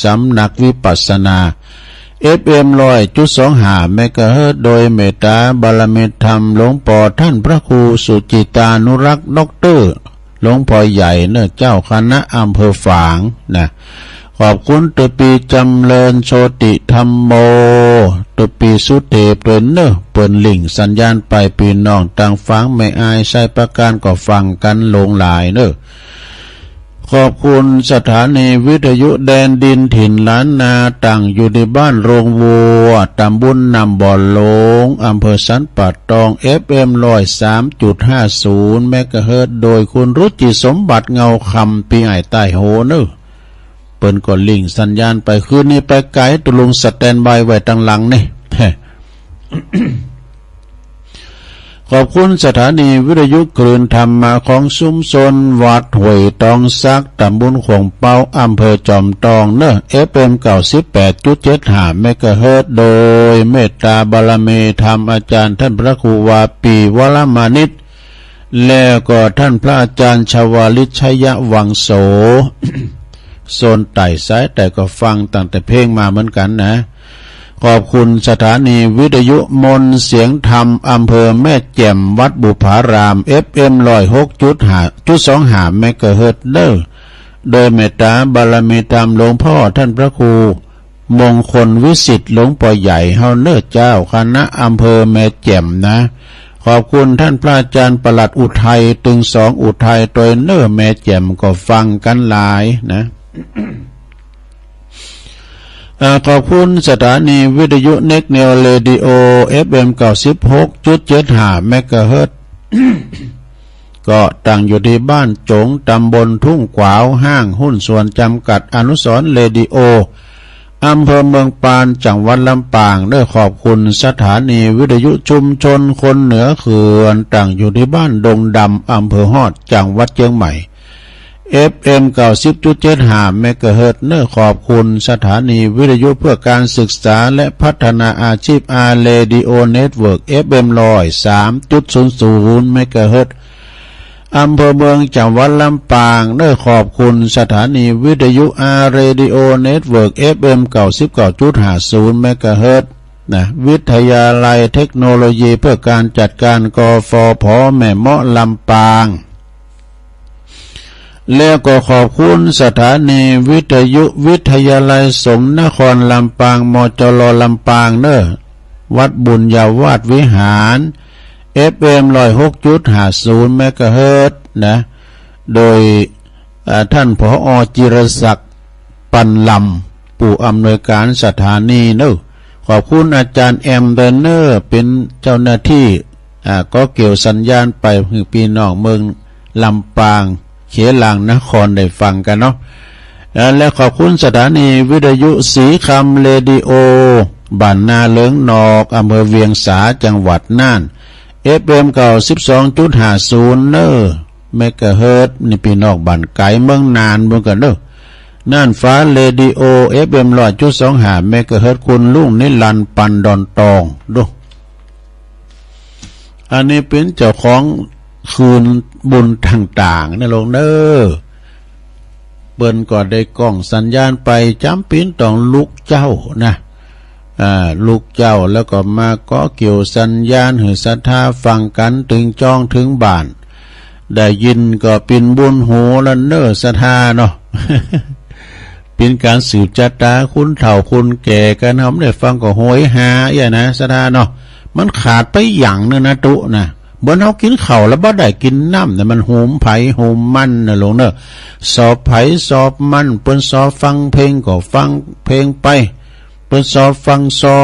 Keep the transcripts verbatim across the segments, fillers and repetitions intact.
สำนักวิปัสสนา เอฟเอ็ม ร้อยจุดสองห้า เมกะเฮิรตซ์ โดยเมตตาบารมีธรรมหลวงพ่อท่านพระครูสุจิตานุรักษ์ ด็อกเตอร์ หลวงพ่อใหญ่เนอะ เจ้าคณะอำเภอฝางนะ ขอบคุณตะปีจำเริญโชติธรรมโม ตะปีสุเทพด้วยเนอะ เปิดลิงก์สัญญาณไป พี่น้องต่างฝางแม่อายไชยประการก็ฟังกันหลงหลายเนอะ ขอบคุณสถานีวิทยุแดนดินถิ่นล้านนา ตั้งอยู่ที่บ้านโรงวัว ตำบลน้ำบ่อหลง อำเภอสันป่าตอง เอฟเอ็ม ร้อยสามจุดห้าศูนย์ เมกะเฮิรตซ์ โดยคุณรุจิสมบัติเงาคำ ปีอ้ายใต้โหเนอะ เปิ้นก็ลิงก์สัญญาณไป คืนนี้ไปไกล ตุลุงสแตนบายไว้ตังหลังนี่ ขอบคุณสถานีวิทยุคลื่นธรรมะของชุมชนวัดห้วยตองสัก ตำบลขวงเปา อำเภอจอมตองเนอะ เอฟเอ็ม เก้าสิบแปดจุดเจ็ดห้า เมกะเฮิรตซ์ โดยเมตตาบารมีธรรมอาจารย์ท่านพระครูวาปีวรมานิต แล้วก็ท่านพระอาจารย์ชวาลิตชยวังโส โซนใต้สายใต้ก็ฟังตั้งแต่เพลงมาเหมือนกันนะ ขอบคุณสถานีวิทยุมนต์เสียงธรรม อำเภอแม่แจ่ม วัดบุพาราม เอฟเอ็ม ร้อยหกจุดห้า จุดสองห้า เมกะเฮิรตซ์ เด้อ โดยเมตตาบารมีธรรมหลวงพ่อท่านพระครูมงคลวิสิทธิ์ หลวงพ่อใหญ่เฮาเนอะ เจ้าคณะอำเภอแม่แจ่มนะ ขอบคุณท่านพระอาจารย์ปลัดอุทัย ตึงสองอุทัย ตวยเนอะ แม่แจ่มก็ฟังกันหลายนะ อ่า ขอบคุณสถานีวิทยุเน็กเนวเรดิโอ เอฟเอ็ม เก้าสิบหกจุดเจ็ดห้า เมกะเฮิรตซ์ ก็ตั้งอยู่ที่บ้านโจ๋ง ตำบลทุ่งขวาว ห้างหุ้นส่วนจำกัดอนุสรณ์เรดิโอ อำเภอเมืองปาน จังหวัดลำปาง ด้วยขอบคุณสถานีวิทยุชุมชนคนเหนือเขื่อน ตั้งอยู่ที่บ้านดงดำ อำเภอฮอด จังหวัดเชียงใหม่ เอฟเอ็ม เก้าสิบจุดเจ็ดห้า เมกะเฮิรตซ์ เนอะ ขอบคุณสถานีวิทยุเพื่อการศึกษาและพัฒนาอาชีพ อาเรดิโอเน็ตเวิร์ก เอฟเอ็ม ร้อยสามจุดศูนย์ศูนย์ เมกะเฮิรตซ์ อำเภอเมือง จังหวัดลำปาง เนอะ ขอบคุณสถานีวิทยุ อาเรดิโอเน็ตเวิร์ก เอฟเอ็ม เก้าสิบเก้าจุดห้าศูนย์ เมกะเฮิรตซ์ นะ วิทยาลัยเทคโนโลยีเพื่อการจัดการ กฟผ แม่เมาะ ลำปาง แล้วก็ขอบคุณสถานีวิทยุวิทยาลัยสงฆ์นครลำปาง มจร ลำปาง เนอะ วัดบุญญาวาสวิหาร เอฟเอ็ม ร้อยหกจุดห้าศูนย์ เมกะเฮิรตซ์ นะ โดย อ่า ท่าน ผอ จิรศักดิ์ ปันลำ ผู้อำนวยการสถานีเนอะ ขอบคุณอาจารย์แอม เดอเนอร์ เป็นเจ้าหน้าที่ อ่า ก็เกี่ยวสัญญาณไปให้พี่น้องเมืองลำปาง เขลางนครได้ฟังกันเนาะ และขอบคุณสถานีวิทยุสีคำเรดิโอ บ้านนาเหลืองนอก อำเภอเวียงสา จังหวัดน่าน เอฟเอ็ม เก้าสิบสองจุดห้าศูนย์ เนอะ เมกะเฮิรตซ์ นี่พี่น้องบ้านไกลเมืองน่านเหมือนกันเนอะ น่านฟ้าเรดิโอ เอฟเอ็ม ร้อยจุดสองห้า เมกะเฮิรตซ์ คุณลุงนิรันดร์ ปันดอนตอง ดู อันนี้เป็นเจ้าของคืนบุญต่างๆ นะลงเนอะ เปิ้นก็ได้ก้องสัญญาณไป จ๋ำปีนต้องลุกเจ๊านะ อ่า ลุกเจ๊าแล้วก็มาเกาะเกี่ยวสัญญาณหื้อศรัทธาฟังกันเถิงจ้องเถิงบ้าน ได้ยินก็ปิ่นบุญหูแล้วเนอะศรัทธาเนาะ เป็นการสืบชะตาคนเฒ่าคนแก่กัน เฮาบ่ได้ฟังก็โหยหาเอี้ยนะศรัทธาเนาะ มันขาดไปอย่างหนึ่งนะตุ๊นะ เหมือนเฮากินข้าวแล้วบ่ได้กินน้ำนะ มันโหมไผโหมมันนะลงเนอะ สอบไผสอบมัน เปิ้นสอบฟังเพลงก็ฟังเพลงไป เปิ้นสอบฟังซอ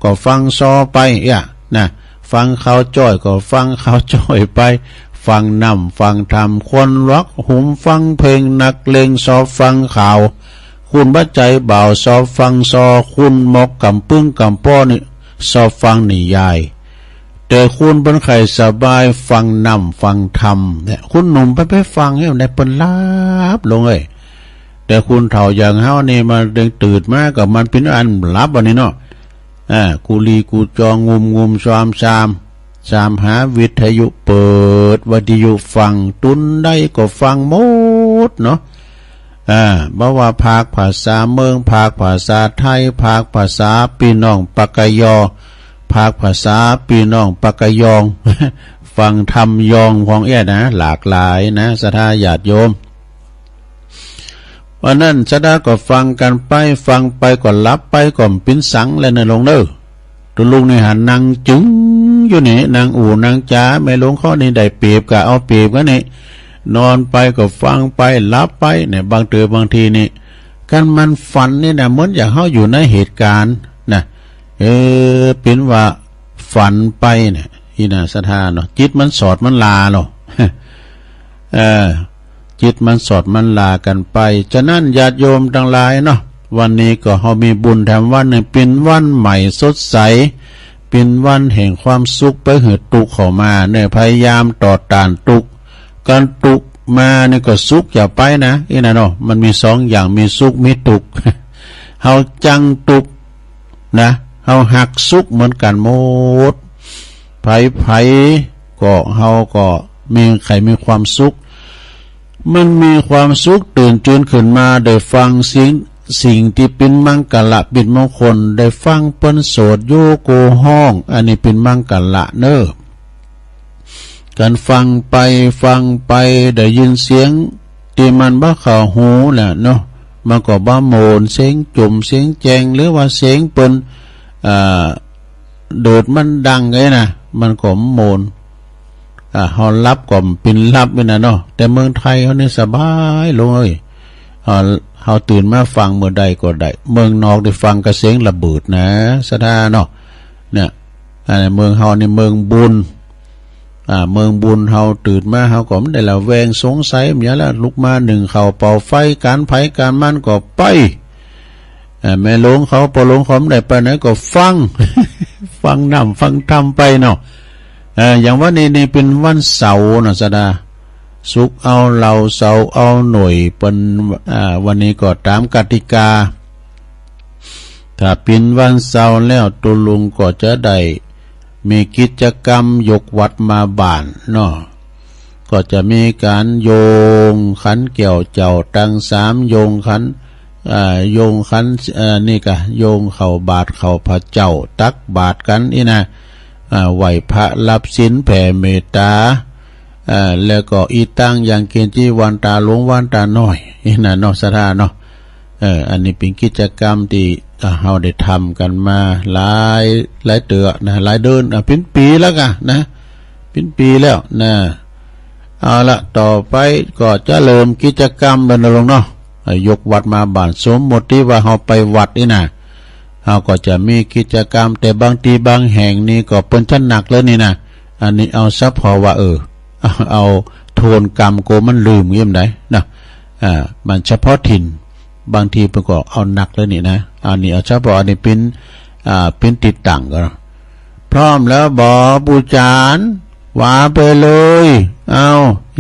ก็ฟังซอไปเอี้ยนะ ฟังข่าวจ้อยก็ฟังข่าวจ้อยไป ฟังน้ำฟังธรรม คนลักหุมฟังเพลง นักเลงสอบฟังข่าว คนบ่าใจบ่าวสอบฟังซอ คนหมอกกำปึ้งกำป้อนี่สอบฟังนิยาย แต่คนเปิ้นใค่สบายฟังน้ำฟังธรรมเนี่ย คนหนุ่มไปไปฟังเนี่ย ได้เปิ้นหลับลงเอ้ย แต่คนเฒ่าอย่างเฮานี่ มันเด้งตื่นมาก็มันเป็นอันหลับอันนี้เนาะ อ่า กูลีกูจองงุมงุมซอมซาม ซามหาวิทยุ เปิดวิทยุฟัง ตุนใดก็ฟังหมดเนาะ เอ อ่า บ่ว่าภาคภาษาเมือง ภาคภาษาไทย ภาคภาษาพี่น้องปากกยอ ภาคภาษาพี่น้องปากกยอง ฟังธรรมยองของเอี้ยนะ หลากหลายนะ ศรัทธาญาติโยม วันนั้นศรัทธาก็ฟังกันไป ฟังไปก็หลับไป ก็บ่เป๋นสังแล้วเน่อลุงเน่อ ตุ๊ลุงนี่หันนั่งจึงอยู่นี่ นั่งอู้นั่งจ๋า แม่หลวงเขานี่ได้เปรียบก็เอาเปรียบกั๋นนี่ นอนไปก็ฟังไป หลับไปเนี่ย บางเตื้อบางทีนี่ คันมันฝันนี่นะ เหมือนอย่างเฮาอยู่ในเหตุการณ์นะ เออ เป๋นว่าฝันไปเนี่ย อี้นะศรัทธาเนาะ จิตมันสอดมันหล่าเนาะ เออ จิตมันสอดมันหล่ากั๋นไป ฉะนั้นญาติโยมตังหลายเนาะ วันนี้ก็เฮามีบุญแถมวันหนึ่ง เป๋นวันใหม่สดใส เป๋นวันแห่งความสุข ไปหื้อตุ๊กข์เข้ามาเนี่ย พยายามต่อต้านตุ๊กข์ การตุ๊กข์มานี่ก็สุขอย่าไปนะ อี้นะเนาะ มันมีสองอย่าง มีสุขมีตุ๊กข์ เฮาจังตุ๊กข์นะ เฮาฮักสุขเหมือนกั๋นหมด ใผๆ ก็เฮาก็มี ใผมีความสุข มันมีความสุข ตื่นจืนขึ้นมา ได้ฟังสิ่ง สิ่งตี้เป๋นมังคละ เป๋นมงคล ได้ฟังเปิ้นโสด โยโกฮ้อง อันนี้เป๋นมังคละเน่อ การฟังไป ฟังไป ได้ยินเสียงตี้มันบ่เข้าหูแหละเนาะ มันก็บ่ม่วน เสียงจุ่ม เสียงแจง หรือว่าเสียงเปิ้น อ่า เดือดมันดังไงนะ มันก็บ่ม่วน อ่า เฮาหลับก็บ่เป๋นหลับนี่นะเนาะ แต่เมืองไทยเฮานี่สบายลุงเอ้ย เฮา เฮาตื่นมาฟังเมื่อใดก็ได้ เมืองนอกนี่ฟังกับเสียงระเบิดนะ ศรัทธาเนาะ เนี่ย อ่า เมืองเฮานี่เมืองบุญ อ่า เมืองบุญ เฮาตื่นมาเฮาก็บ่ได้ระแวงสงสัยบ่หยังแล้ว ลุกมานึ่งข้าวเป่าไฟ ก๋านไผก๋านมันก็ไป อ่า แม่หลวงเขา พ่อหลวงเขาบ่ได้ไปไหนก็ฟัง ฟังน้ำฟังธรรมไปเนาะ เอ่อ อย่างวันนี้นี่เป๋นวันเสาร์เนาะศรัทธา ศุกร์เอาเหล้า เสาร์เอาหน่วย เปิ้น อ่า วันนี้ก็ต๋ามกติกา ถ้าเป๋นวันเสาร์แล้วตุ๊ลุงก็จะได้มีกิจกรรมยกวัดมาบ้านเนาะ ก็จะมีก๋านโยงขันแก้วเจ้าตังสาม โยงขัน อ่า โยงขัน อ่า นี่กะ โยงข้าวบาตรข้าวพระเจ้า ตักบาตรกั๋นอี้นะ อ่า ไหว้พระรับศีลแผ่เมตตา อ่า แล้วก็อิตัง ยังกิญจิ วันตาหลวงวันตาน้อย อี้นะเนาะศรัทธาเนาะ เออ อันนี้เป๋นกิจกรรมตี้ อ่า เฮาได้ทำกั๋นมาหลาย หลายเตื้อนะ หลายเดือน อ่ะ เป๋นปี๋แล้วกะนะ เป๋นปี๋แล้วนะ เอาละ ต่อไปก็จะเริ่มกิจกรรมแล้วเน่อลุงเนาะ อ่ะ ยกวัดมาบ้าน สมมติว่าเฮาไปวัดนี่นะ เฮาก็จะมีกิจกรรม แต่บางตี้บางแห่งนี่ก็เปิ้นจะหนักเลยนี่นะ อันนี้เอาเฉพาะว่า เออ เอาทวนกรรม กลัวมันลืมเยี่ยมใดนะ อ่า มันเฉพาะถิ่น บางทีเปิ้นก็เอาหนักเลยนี่นะ อันนี้เอาเฉพาะอันนี้เป๋น อ่า เป๋นตี้ตั้งก็ พร้อมแล้วบ่ ปู่จารย์ ว่าไปเลย เอา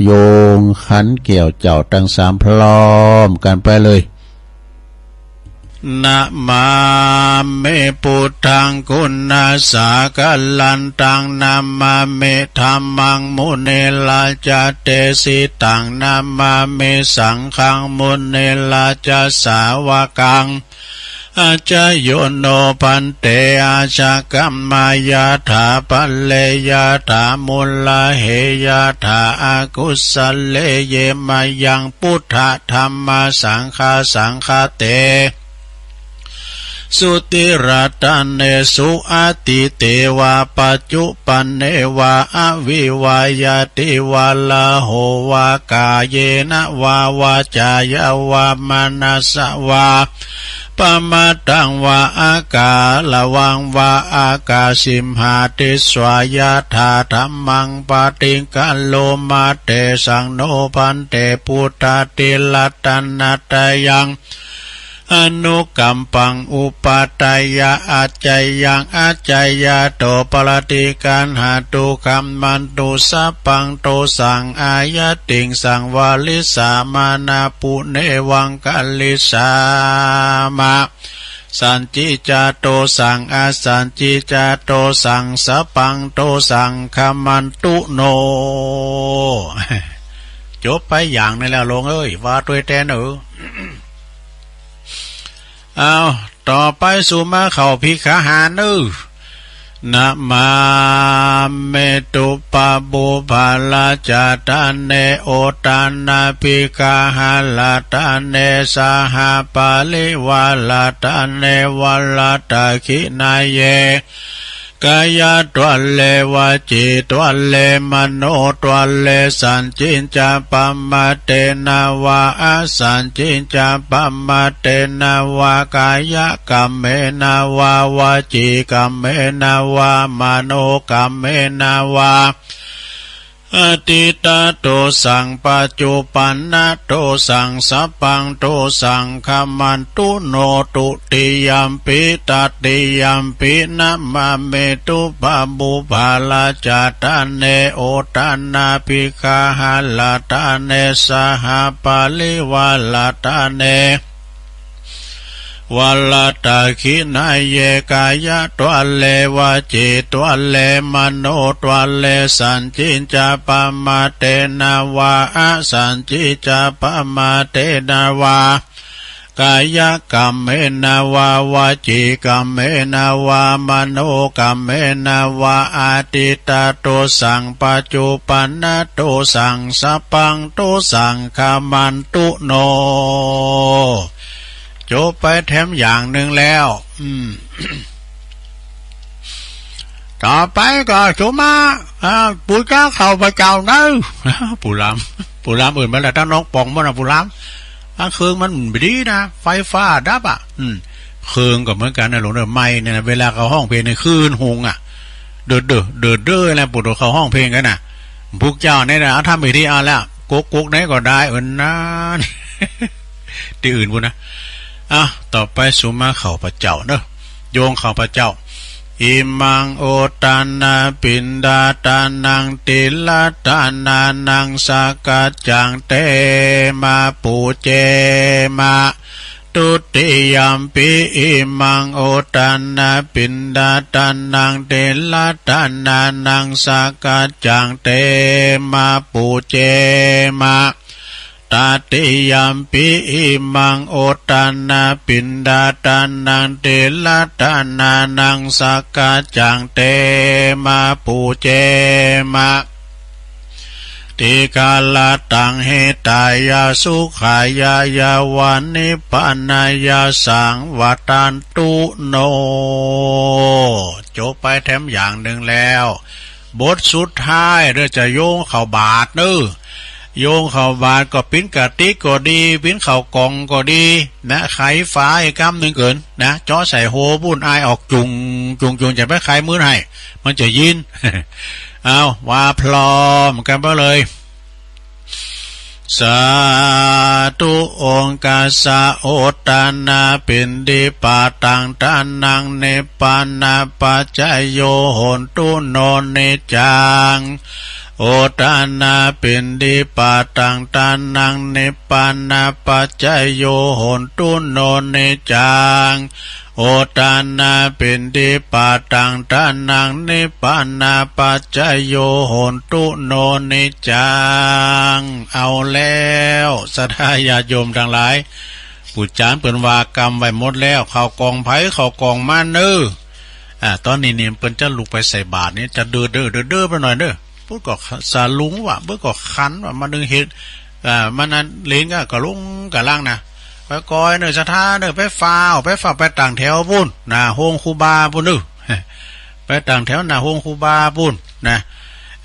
โยงขันแก้วเจ้าตังสาม พร้อมกั๋นไปเลย Namāmi buddhaṃ guṇasāgaraṃ. Namāmi dhammaṃ munirājadesitaṃ. Namāmi saṅghaṃ munirājasāvakaṃ. Ācāyo no bhante, ācakkhama yathā pāre, yathā mūlā he yathā akusale, ye mayaṃ buddhadhammāsaṅghā saṅghate sutirattane su atīte vā paccu panne vā avivvayati vā raho vā kāyena vā vācāya vā manasā vā pamādaṃ vā akāraṃ vā akāsimhā disvā yathādhammaṃ paṭikkaroma. Tesaṃ no bhante buddhātiratanattayaṃ anukampaṃ upādāya accayaṃ accayato parattigaṇhātu khamatu sabbaṃ dosaṃ āyatiṃsaṃ varissāma. Nāpunevaṃ karissāma sañcicca dosaṃ asañcicca dosaṃ sabbaṃ dosaṃ khamantu no. จบไปอย่างหนึ่งแล้ว โลงเอ้ย ว่าด้วยแต่เนอ เอา ต่อไปสู่มาเข้าภิกขาหารเนอ นะมาเมตุปะปุพพะราชตะเน โอตานาภิกขาหะรัตะเน สหปะริวารัตะเน วรัตตะขิณาเย กายะตวะเล วจีตวะเล มโนตวะเล สัจจิจะปะมาเตนะวา อสัจจิจะปะมาเตนะวา กายะกัมเมนะวา วจีกัมเมนะวา มโนกัมเมนะวา อดีตะโตสัง ปัจจุปันนะโตสัง สัพพังโตสัง ขมันตุโน ตุติยมปิ ตติยมปิ นะมาเมตุปะปุพพะราชตะเน โอตานาภิกขาหะรัตะเน สหปะริวารัตะเน วรัตตะขิณาเย กายะตวะเล วจีตวะเล มโนตวะเล สัจจิจะปะมาเตนะวา อสัจจิจะปะมาเตนะวา กายะกัมเมนะวา วจีกัมเมนะวา มโนกัมเมนะวา อดีตะโตสัง ปัจจุปันนะโตสัง สัพพังโตสัง ขมันตุโน จบไปแถมอย่างหนึ่งแล้ว อืม ต่อไปก็สุมา อ่า ปูชาข้าพเจ้าเนอ ปูราม ปูรามอื่นมาแล้ว ตั้งน้องปองมันนะ ปูราม อ่ะ เครื่องมันบ่ดีนะ ไฟฟ้าดับอ่ะ อืม เครื่องก็เหมือนกันนะ หลวงเด้อ ไมค์เนี่ยนะ เวลาเขาฮ้องเพลงในคลื่นหุงอ่ะ เด้อเด้อ เด้อเด้อ แล้วปูดเขาฮ้องเพลงกันน่ะ พวกเจ้าเนี่ยนะ เอาทำพิธีเอาแล้ว กกกกไหนก็ได้ เออ นั่น ที่อื่นพูดนะ อ่ะ ต่อไปสุมาข้าพเจ้าเนอะ โยงข้าพเจ้า อิมัง โอตานา ปิณฑาตานัง ติลตานานัง สักกัจจัง เตมา ปูเจมา ทุติยมปิ อิมัง โอตานา ปิณฑาตานัง ติลตานานัง สักกัจจัง เตมา ปูเจมา ตติยมปิ อิมัง โอตานา ปิณฑาตานัง ติลตานานัง สักกัจจัง เตมา ปูเจมา ติกาลตัง หิตายา สุขายา ยาวานิพพานายา สังวัตตันตุโน จบไปแถมอย่างหนึ่งแล้ว บทสุดท้ายเด้อ จะโยงเข้าบาตรเนอ โยงเข้าบาตรก็ปิ้นกะติกก็ดี ปิ้นข้าวกล่องก็ดีนะ ไขฝาอีกกำหนึ่งเกินนะ เจาะใส่โฮปุ้น อายออกจุงจุงจุง จะไปไขมื้นให้ มันจะยิน เอา ว่าพร้อมกันไปเลย สาธุ โอฆาสะ โอตานา ปิณฑิปาตัง ทานัง นิพพานาปัจจโย โหนตุ โน นิจจัง โอตานา ปิณฑิปาตัง ทานัง นิพพานาปัจจโย โหนตุ โน นิจจัง โอตานา ปิณฑิปาตัง ทานัง นิพพานาปัจจโย โหนตุ โน นิจจัง เอาแล้ว ศรัทธาญาติโยมทั้งหลาย ปู่จารย์เปิ้นว่ากำไว้หมดแล้ว ข้าวกล่องไผข้าวกล่องมันเนอ อ่า ตอนนี้นี่เปิ้นจะลุกไปใส่บาตรนี่ จะเด้อเด้อเด้อเด้อไปหน่อยเด้อ เปิ้นก็สะหลงว่ะ เปิ้นก็คันว่ะ มาดึงเห็ด อ่า มันนั่นเลงก็กะลงกะลังนะ ไปก้อยเนอ ศรัทธาเนอ ไปฟ้าว ไปฟ้าว ไปตั้งแถวปุ้น หน้าโฮงครูบาปุ้นเนอ ไปตั้งแถวหน้าโฮงครูบาปุ้นนะ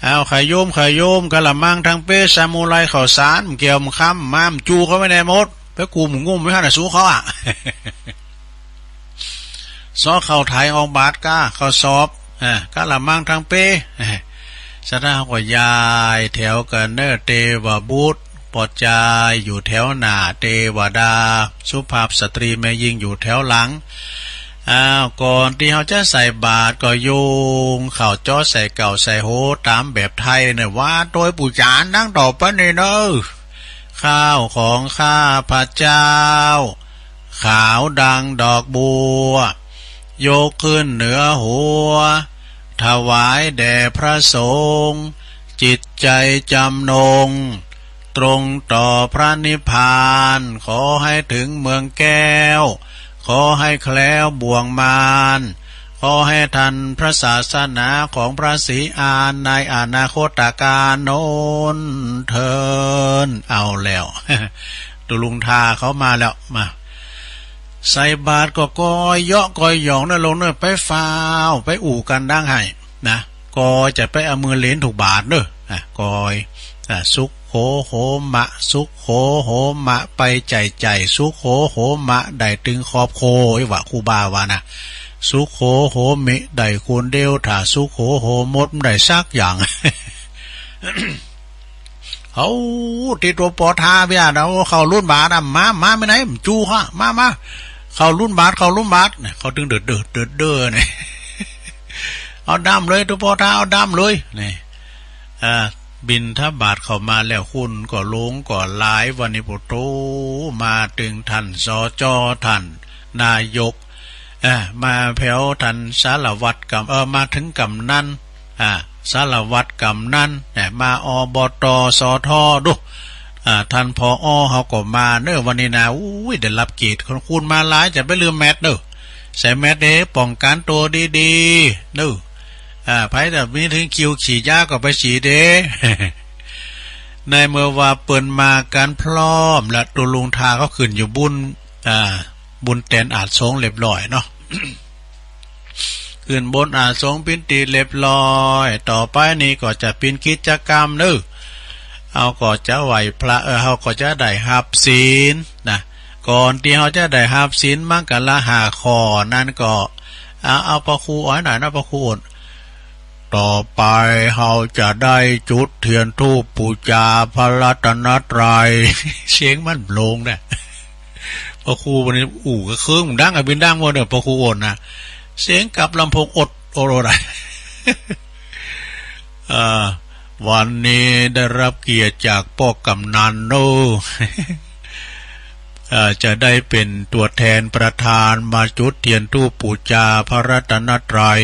เอา ไข่โยม ไข่โยม กะละมัง ทั้งเป๊ะ ซามูไร ข้าวสาร แก้ว คำ ม้าม จูเขาไว้ในหมด ไปกุมงุ้มไว้หั่นน่ะ สู้เขาอ่ะ ซอกข้าวไถออกบาตรกา ข้าวสอบ อ่า กะละมัง ทั้งเป๊ะ ศรัทธาก็ย้ายแถวกันเนอ เทวบุตร ปอดจายอยู่แถวหน้า เทวดา สุภาพสตรีแม่หญิงอยู่แถวหลัง อ้าว ก่อนที่เขาจะใส่บาตรก็โยงข้าวเจาะใส่เก่าใส่โฮตามแบบไทยเนี่ย ว่าโดยปู่จารย์ดังต่อไปนี้เนอ ข้าวของข้าพเจ้า ขาวดังดอกบัว ยกขึ้นเหนือหัว ถวายแด่พระสงฆ์ จิตใจจำนง ตรงต่อพระนิพพาน ขอให้ถึงเมืองแก้ว ขอให้แคล้วบ่วงมาร ขอให้ทันพระศาสนาของพระศรีอานในอนาคตกาลโน้นเทิน เอาแล้ว ตุลุงทาเขามาแล้ว มา ใส่บาตรก็กอยเยาะกอยหยองเนอะ ลงเนอะ ไปฟ้าว ไปอู้กันดังไห้นะ กอยจะไปเอามือเหลนถูกบาตรเนอะ อ่ะ กอย อ่ะ สุขโขโหมะ สุขโขโหมะ ไปใจ่ใจ่ สุขโขโหมะ ได้ตึงครอบครัว ไอ้วะครูบาว่านะ สุขโขโหมิ ได้คนเดียว ถ้าสุขโขโหมด มันได้สักอย่าง เขาติดตัวปอทาเบียนะ เขารุ่นบาทอะ มา มาไม่ไหน จู้ฮะ มา มา เขารุ่นบาท เขารุ่นบาทเนี่ย เขาถึงเดือดเดือดเดือดเดือดเนี่ย เอาดำเลย ตัวปอทา เอาดำเลย นี่ อ่า บิณฑบาตเข้ามาแล้ว คนก็หลงก็หลาย วันนี้พุทโธ มาถึงท่าน สจ ท่าน นายก อ่า มาแถวท่านสารวัตรกำ เออ มาถึงกำนัน อ่า สารวัตรกำนัน เนี่ย มา อบต สท ดู อ่า ท่าน ผอ เขาก็มาเนอะ วันนี้นะ อุ้ย ได้รับเกียรติ คนคุณมาหลาย จะไปลืมแมสเนอะ ใส่แมสเด้ ป้องกันตัวดีๆ เนอะ อ่า ไผแต่มีถึงคิวฉีดยาก็ไปฉีดเด้ ในเมื่อว่าเปิ้นมากันพร้อม และตุลุงทาเขาขึ้นอยู่บุญ อ่า บุญแตนอาสงเรียบร้อยเนาะ ขึ้นบนอาสงเป็นที่เรียบร้อย ต่อไปนี้ก็จะเป็นกิจกรรมเนอะ เฮาก็จะไหว้พระ เออ เฮาก็จะได้รับศีลนะ ก่อนที่เฮาจะได้รับศีลมังคละห้าข้อนั้นก็ เอา เอาพระครูอ้อยหน่อยนะ พระครูอ้น ต่อไปเฮาจะได้จุดเทียนธูปปูชาพระรัตนตรัย เสียงมันโปร่งนะ พระครูวันนี้อู้กระเคืองดังอะบินดังหมดเนี่ย พระครูอ้นนะ เสียงกับลำโพงอด อด อดอะ เอ่อ วันนี้ได้รับเกียรติจากป้อกำนันเนอะ เอ่อ จะได้เป็นตัวแทนประธานมาจุดเทียนธูปปูชาพระรัตนตรัย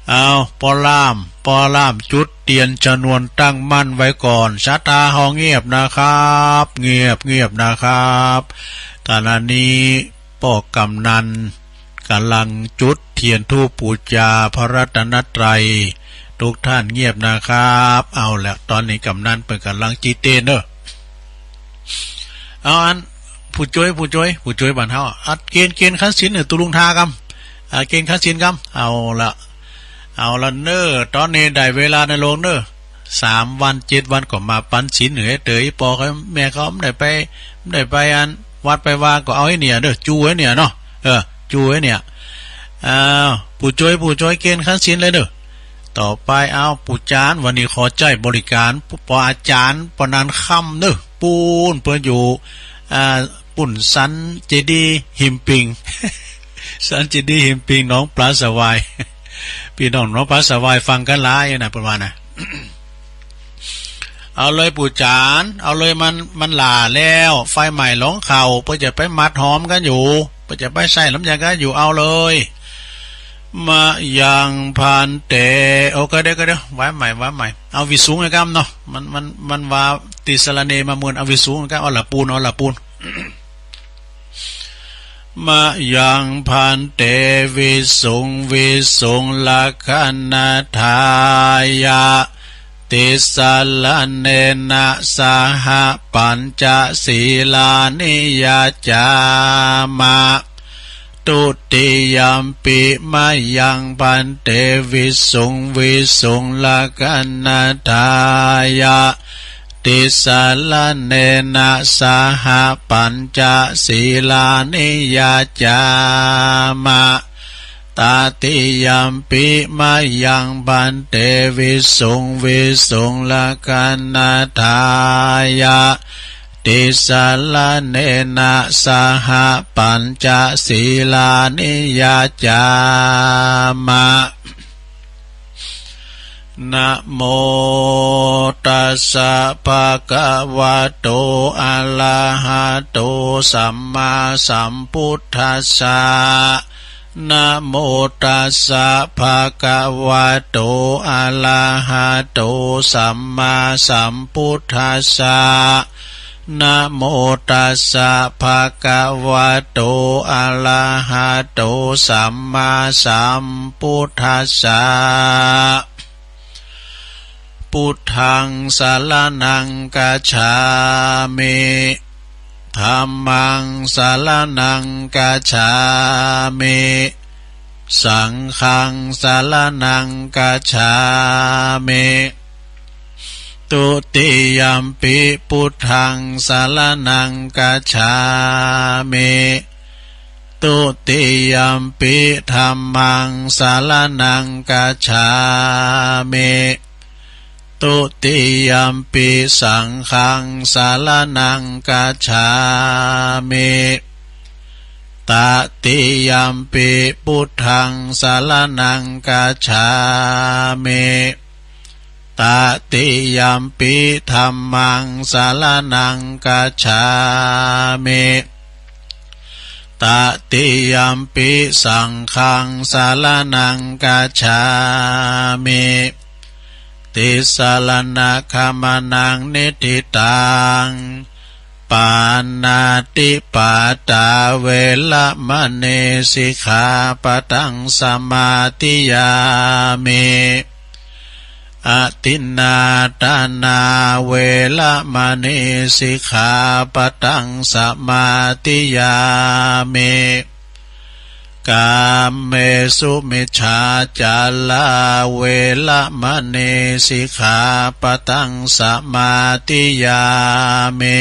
เอา ป้อล่าม ป้อล่ามจุดเตียนชนวนตั้งมั่นไว้ก่อน ศรัทธาเฮาเงียบนะครับ เงียบ เงียบนะครับ ขณะนี้ป้อกำนันกำลังจุดเทียนธูปปูชาพระรัตนตรัย ทุกท่านเงียบนะครับ เอาละ ตอนนี้กำนันเปิ้นกำลังจีเตนเนอะ เอาอัน ผู้จ้วย ผู้จ้วย ผู้จ้วยบ้านเฮา อัดเกณฑ์ เกณฑ์ขันศีลเนี่ย ตุลุงทากำ อ่า เกณฑ์ขันศีลกำ เอาละ เอาละเนอะ ตอนนี้ได้เวลาในโรงเนอะ สามวันเจ็ดวันก็มาปันศีลเหนือเตย ปอเขาแม่เขาไม่ได้ไป ไม่ได้ไปอัน วัดไปวาก็เอาไอ้เนี่ยเด้อ จูไอ้เนี่ยเนาะ เออ จูไอ้เนี่ย อ้าว ผู้จ้วย ผู้จ้วย เกณฑ์ขันศีลเลยเด้อ ต่อไป เอา ปู่จารย์ วันนี้ขอใช้บริการ ปออาจารย์ ปอนันคำเนอะ ปูน เปิ้นอยู่ อ่า ปุ้นสันเจดีย์หิมปิง สันเจดีย์หิมปิง หนองปลาสวาย พี่น้องหนองปลาสวายฟังกันหลายนะ เปิ้นว่านะ เอาเลยปู่จารย์ เอาเลย มัน มันหล่าแล้ว ไฟไหม้หลงเขา เปิ้นจะไปมัดหอมกันอยู่ เปิ้นจะไปใส่น้ำยากันอยู่ เอาเลย มะยังภันเต โอเค เดี๋ยว เดี๋ยว ไว้ใหม่ ไว้ใหม่ เอาวิสุงไอ้กำเนาะ มัน มัน มันว่าติสรเนมาเมือน เอาวิสุงไอ้กำ เอาละปูน เอาละปูน มะยังภันเต วิสุง วิสุง ลักขณทายะ ติสรเนนะ สหะ ปัญจสีลานิ ยาจามะ ทุติยัมปิ มะยังภันเต วิสุง วิสุง ลักขณทายะ ติสรเนนะ สหะ ปัญจสีลานิ ยาจามะ ตติยัมปิ มะยังภันเต วิสุง วิสุง ลักขณทายะ ติสรเนนะ สหะ ปัญจสีลานิ ยาจามะ นะโมตัสสะ ภะคะวะโต อะระหะโต สัมมาสัมพุทธัสสะ Namo tassa bhagavato arahato sammāsambuddhassa. Namo tassa bhagavato arahato sammāsambuddhassa. Buddhaṃ saraṇaṃ gacchāmi. Dhammaṃ saraṇaṃ gacchāmi. Saṅghaṃ saraṇaṃ gacchāmi. Dutiyampi buddhaṃ saraṇaṃ gacchāmi. Dutiyampi dhammaṃ saraṇaṃ gacchāmi. Dutiyampi saṅghaṃ saraṇaṃ gacchāmi. Tatiyampi buddhaṃ saraṇaṃ gacchāmi. Tatiyampi dhammaṃ saraṇaṃ gacchāmi. Tatiyampi saṅghaṃ saraṇaṃ gacchāmi. Tisaraṇagamanaṃ niṭṭhitaṃ. Pāṇātipātā veramaṇī sikkhāpadaṃ samādiyāmi. Adinnādānā veramaṇī sikkhāpadaṃ samādiyāmi. Kāmesumicchācārā veramaṇī sikkhāpadaṃ samādiyāmi.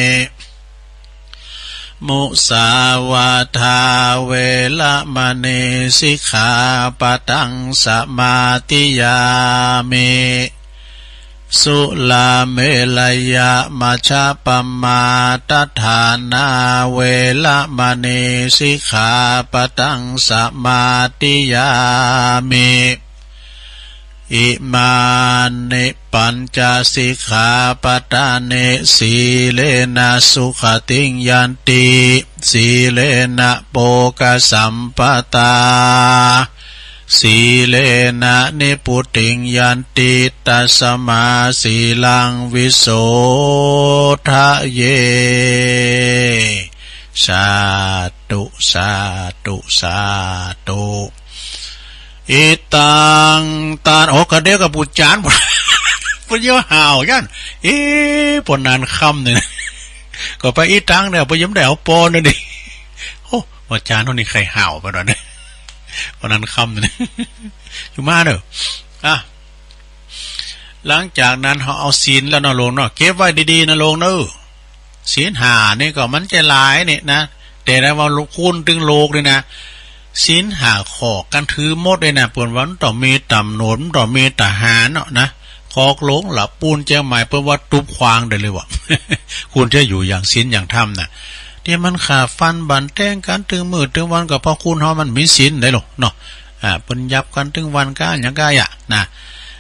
Musāvādā veramaṇī sikkhāpadaṃ samādiyāmi. Surāmerayamajjapamādaṭṭhānā veramaṇī sikkhāpadaṃ samādiyāmi. Imāni pañca sikkhāpadāni. Sīlena sugatiṃ yanti, sīlena bhogasampadā, sīlena nibbutiṃ yanti, tasmā sīlaṃ visodhaye. Sādhu, sādhu, sādhu. Itaṃ ตาน โอ้ กะเดียวกะปู๋จาน เปิ้นเยียะห่าวยัน เอ๊ะ ปอนั้นค่ำนี่นะ ก็ไปอีตังเนี่ย ไปยังได้เอาปอนั่นดิ โอ้ อาจารย์คนนี้ใครห่าวไปหน่อยนะ ปอนั้นค่ำนี่นะ อยู่มาเนอะ อ่ะ หลังจากนั้นเขาเอาศีลแล้วเนาะโลมเนาะ เก็บไว้ดีๆนะโลมเนอะ ศีลห้านี่ก็มันจะหลายนี่นะ แต่ถ้าว่าคูณตึงโลกนี่นะ ศีลห้าข้อกันถือหมดเลยนะ เปิ้นว่ามันต้องมีตำรวจ มันต้องมีทหารเนาะนะ คอกหลวงละปูนเจียงใหม่ เปิ้นว่าตุ๊บควางได้เลยว่ะ คุณจะอยู่อย่างศีลอย่างธรรมนะ ที่มันฆ่าฟันบั่นแตงกันตึงมื้อตึงวันก็เพราะคุณเฮามันมีศีลได้หรอกเนาะ อ่า เปิ้นยับกันตึงวันก้าอย่างก้าอ่ะนะ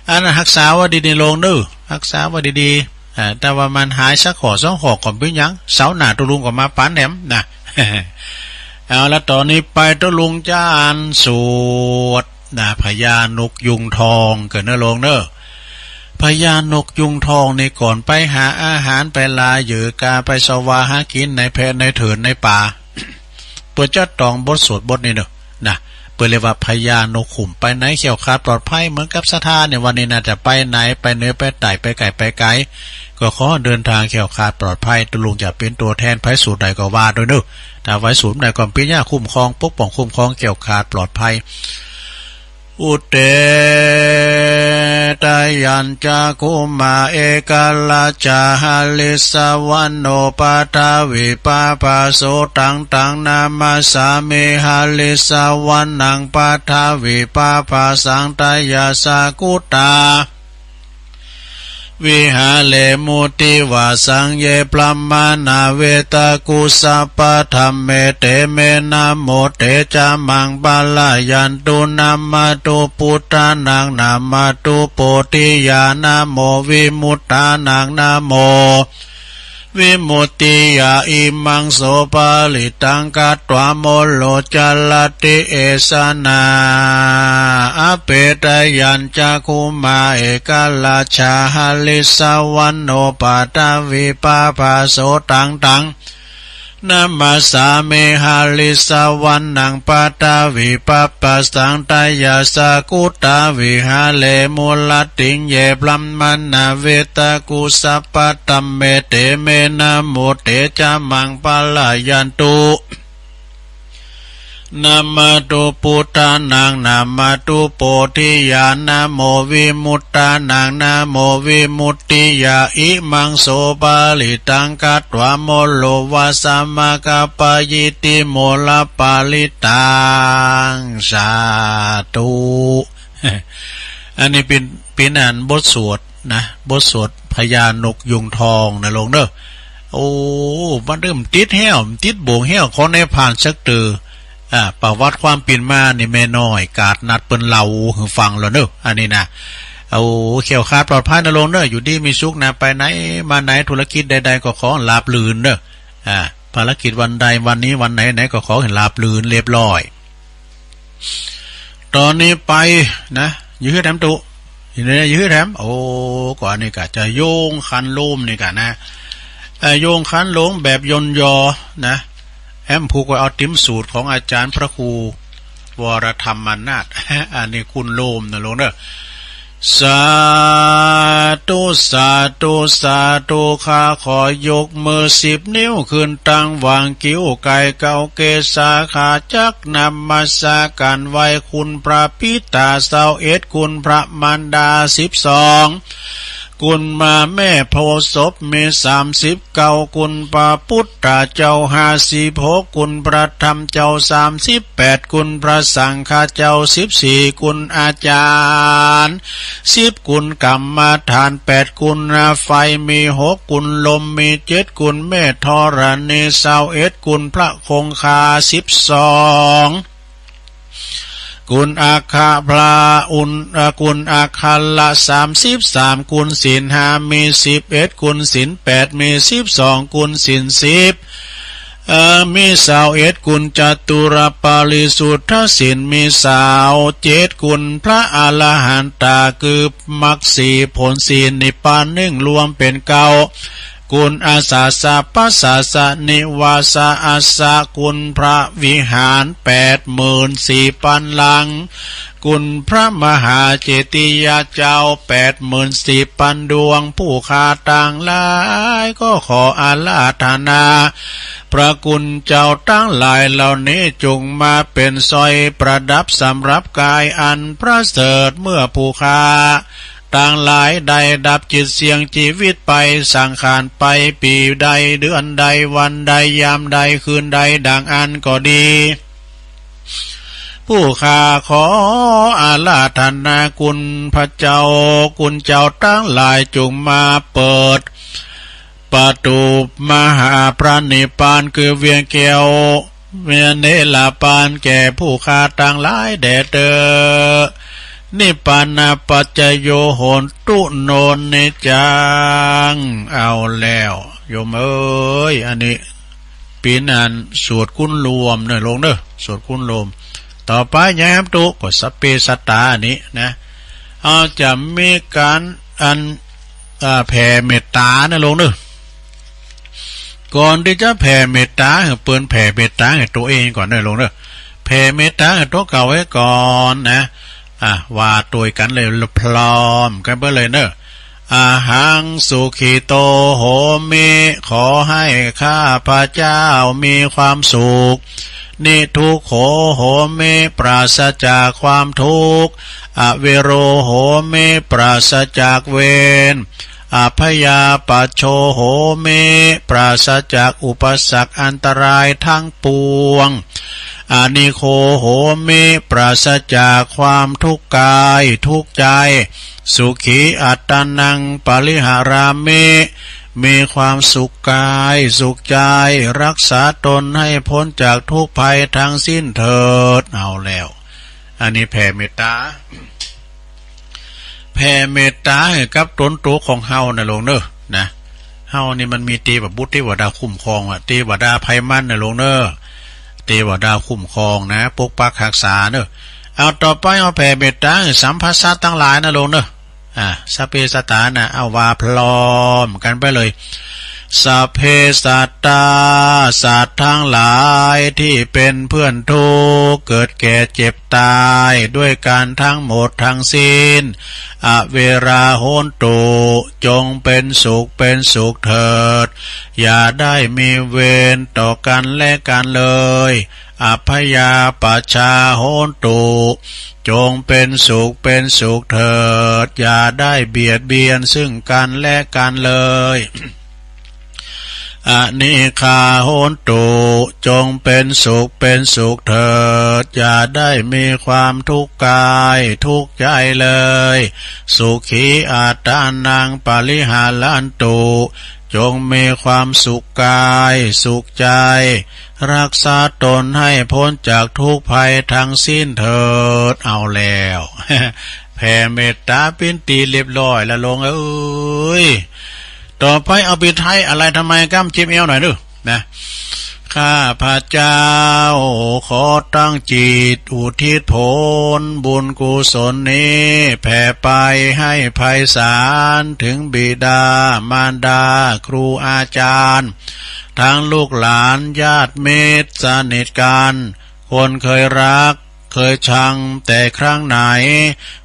อันนั้นรักษาไว้ดีๆโลมเนอะ รักษาไว้ดีๆ อ่า แต่ว่ามันหายสักข้อสองข้อก็บ่เป็นหยัง เสาร์หน้าตุ๊ลุงก็มาปานแหมนะ เอาละ ตอนนี้ไปตุ๊ลุงจะอ่านสูตรนะ พญานกยูงทองเกิดเนอะโลมเนอะ พญานกยูงทองนี่ก่อนไปหาอาหารไปลาเหยื่อกาไปแสวงหากินในแพะในเถินในป่า เปิ้นจะต้องบทสวดบทนี้เนอะนะ เปิ้นเรียกว่าพญานกขุ่ม ไปไหนแคล้วคลาดปลอดภัย เหมือนกับศรัทธาเนี่ย วันนี้น่าจะไปไหน ไปเหนือไปใต้ ไปไกลไปไกล ก็ขอเดินทางแคล้วคลาดปลอดภัย ตุ๊ลุงจะเป็นตัวแทน ไผสูตรใดก็ว่าด้วยเนอะ ถ้าไผสูตรใดก็เปียะคุ้มครอง ปกป้องคุ้มครอง แคล้วคลาดปลอดภัย Udetayañcakkhumā ekarājā harissavaṇṇo paṭhavippabhāso taṃ taṃ namassāmi harissavaṇṇaṃ paṭhavippabhāsaṃ tayasā guttā viharemu divā saṃ ye brāhmaṇā vedagu sabbadhamme te me namo te ca maṃ palayantu namatthu buddhānaṃ namatthu bodhiyā namo vimuttānaṃ namo vimuttiyā imaṃ so parittaṃ katvā mollo carati esanā. Apetayañcakkhumā ekarājā harissavaṇṇo paṭhavippabhāso taṃ taṃ namassāmi. Harissavaṇṇaṃ paṭhavippabhāsaṃ tayajja guttā viharemu rattiṃ. Ye brāhmaṇā vedagu sabbadhamme te me namo te ca maṃ pālayantu. Namatthu buddhānaṃ namatthu bodhiyā namo vimuttānaṃ namo vimuttiyā. Imaṃ so parittaṃ katvā mollo vāsamakappayīti mollaparittaṃ. สาธุ อันนี้เป็นเป็นอ่านบทสวดนะ บทสวดพญานกยูงทองนะโลมเด้อ โอ้ มันเริ่มติดแห้ว ติดบ่วงแห้ว ขอแนผ่านสักเตอ อ่า ประวัติความเป็นมานี่แม่น้อยกาดนัดเปิ้นเล่าหื้อฟังแล้วเนอะ อันนี้นะ โอ้ แคล้วคลาดปลอดภัยนะโลมเนอะ อยู่ดีมีสุขนะ ไปไหนมาไหน ธุรกิจใดๆ ก็ขอราบรื่นเนอะ อ่า ภารกิจวันใดวันนี้วันไหนไหนก็ขอให้ราบรื่นเรียบร้อย ตอนนี้ไปนะ อยู่ที่แถมตุ อยู่ในอยู่ที่แถม โอ้ ก็อันนี้ก็จะโยงขันโลมนี่กันนะ เอ่อ โยงขันโลมแบบยนต์ยอนะ แอมผูกไว้เอาติมสูตรของอาจารย์พระครูวรธรรมนาถ อันนี้คุณโลมนะโลมเด้อ สาธุ สาธุ สาธุ ข้าขอยกมือสิบนิ้วขึ้นตั้งวางคิ้วไก่เกาเกศาขาจักนมัสการไหว้คุณพระปิดาซาวเอ็ด คุณพระมารดาสิบสอง คุณมาแม่โพธิ์ศพมีสามสิบเก้า คุณพระพุทธเจ้าห้าสิบหก คุณพระธรรมเจ้าสามสิบแปด คุณพระสังฆเจ้าสิบสี่ คุณอาจารย์สิบ คุณกรรมฐานแปด คุณไฟมีหก คุณลมมีเจ็ด คุณแม่ธรณีซาวเอ็ด คุณพระคงคาสิบสอง คุณอัคคพระอุณเอ่อคุณอัคคละสามสิบสาม คุณศีลห้ามีสิบเอ็ด คุณศีลแปดมีสิบสอง คุณศีลสิบเอ่อมีซาวเอ็ด คุณจตุรปริสุทธศีลมีซาวเจ็ด คุณพระอรหันตาคือมรรคสี่ผลสี่นิพพานหนึ่งรวมเป็นเก้า คุณอาสาสะปัสสะสะนิวาสะอัสสะ คุณพระวิหารแปดหมื่นสี่พันหลัง คุณพระมหาเจติยาเจ้าแปดหมื่นสี่พันดวง ผู้ข้าตังหลายก็ขออาราธนา พระคุณเจ้าตังหลายเหล่านี้จงมาเป็นสร้อยประดับสำหรับกายอันประเสริฐ เมื่อผู้ข้า ตังหลายได้ดับจิตเสี่ยงชีวิตไป สังขารไป ปีใดเดือนใดวันใดยามใดคืนใดดังอั้นก็ดี ผู้ข้าขออาราธนาคุณพระเจ้า คุณเจ้าตังหลายจงมาเปิดประตูมหาพระนิพพานคือเวียงแก้ว เมเนลปานแก่ผู้ข้าตังหลายแด่เตอ นิพพานะปัจจโยโหนตุโนนนิจจัง เอาแล้ว โยมเอ้ย อันนี้เป็นอันสวดคุณโลมเนอะโลมเนอะ สวดคุณโลม ต่อไปยายแหมตุก็สัพเพสัตตาอันนี้นะ เอาจะมีการอันอ่าแผ่เมตตาเนอะโลมเนอะ ก่อนที่จะแผ่เมตตาให้เปิ้นแผ่เมตตาให้ตัวเองก่อนเนอะโลมเนอะ แผ่เมตตาให้ตัวเก่าไว้ก่อนนะ อ่ะ ว่าตวยกั๋นเลยพร้อมกั๋นไปเลยเนอะ อะหังสุขิโตโหมิ ขอให้ข้าพเจ้ามีความสุข นิทุกโขโหมิ ปราศจากความทุกข์ อเวโรโหมิ ปราศจากเวร อพยาปัชโชโหมิ ปราศจากอุปสรรคอันตรายทั้งปวง อนิโคโหมิ ปราศจากความทุกข์กายทุกข์ใจ สุขีอัตตานังปริหารามิ มีความสุขกายสุขใจ รักษาตนให้พ้นจากทุกข์ภัยทั้งสิ้นเถิด เอาแล้ว อันนี้แผ่เมตตา แผ่เมตตาให้กับตนตัวของเฮานะโลมเนอะ นะ เฮานี่มันมีเตวบุตรเตวดาคุ้มครองอะ เตวดาไพมันนะหลวงเนอะ เตวดาคุ้มครองนะ ปกปักฮักษาเนอะ เอาต่อไปเอาแผ่เมตตาสัพพสัตว์ทั้งหลายนะหลวงเนอะ อ่า สัพเพสัตตานะ เอาว่าพร้อมกันไปเลย สัพเพสัตตา สัตว์ทั้งหลายที่เป็นเพื่อนทุกข์ เกิดแก่เจ็บตาย ด้วยกันทั้งหมดทั้งสิ้น อเวราโหนตุ จงเป็นสุขเป็นสุขเถิด อย่าได้มีเวรต่อกันและกันเลย อัพพยาปัชชาโหนตุ จงเป็นสุขเป็นสุขเถิด อย่าได้เบียดเบียนซึ่งกันและกันเลย อนิคาโหนตุ จงเป็นสุขเป็นสุขเถิด อย่าได้มีความทุกข์กายทุกข์ใจเลย สุขีอัตตานังปริหารันตุ จงมีความสุขกายสุขใจ รักษาตนให้พ้นจากทุกข์ภัยทั้งสิ้นเถิด เอาแล้ว แผ่เมตตาปิ้นตีเรียบร้อยแล้วหลวงเอ้ย ต่อไปเอาไปไทยอะไรทำไมก้ำเจ็บเอวหน่อยดูนะ ข้าพระเจ้าขอตั้งจิตอุทิศผลบุญกุศลนี้แผ่ไปให้ไพศาลถึงบิดามารดาครูอาจารย์ ทั้งลูกหลานญาติมิตรสนิทกัน คนเคยรักเคยชังแต่ครั้งไหน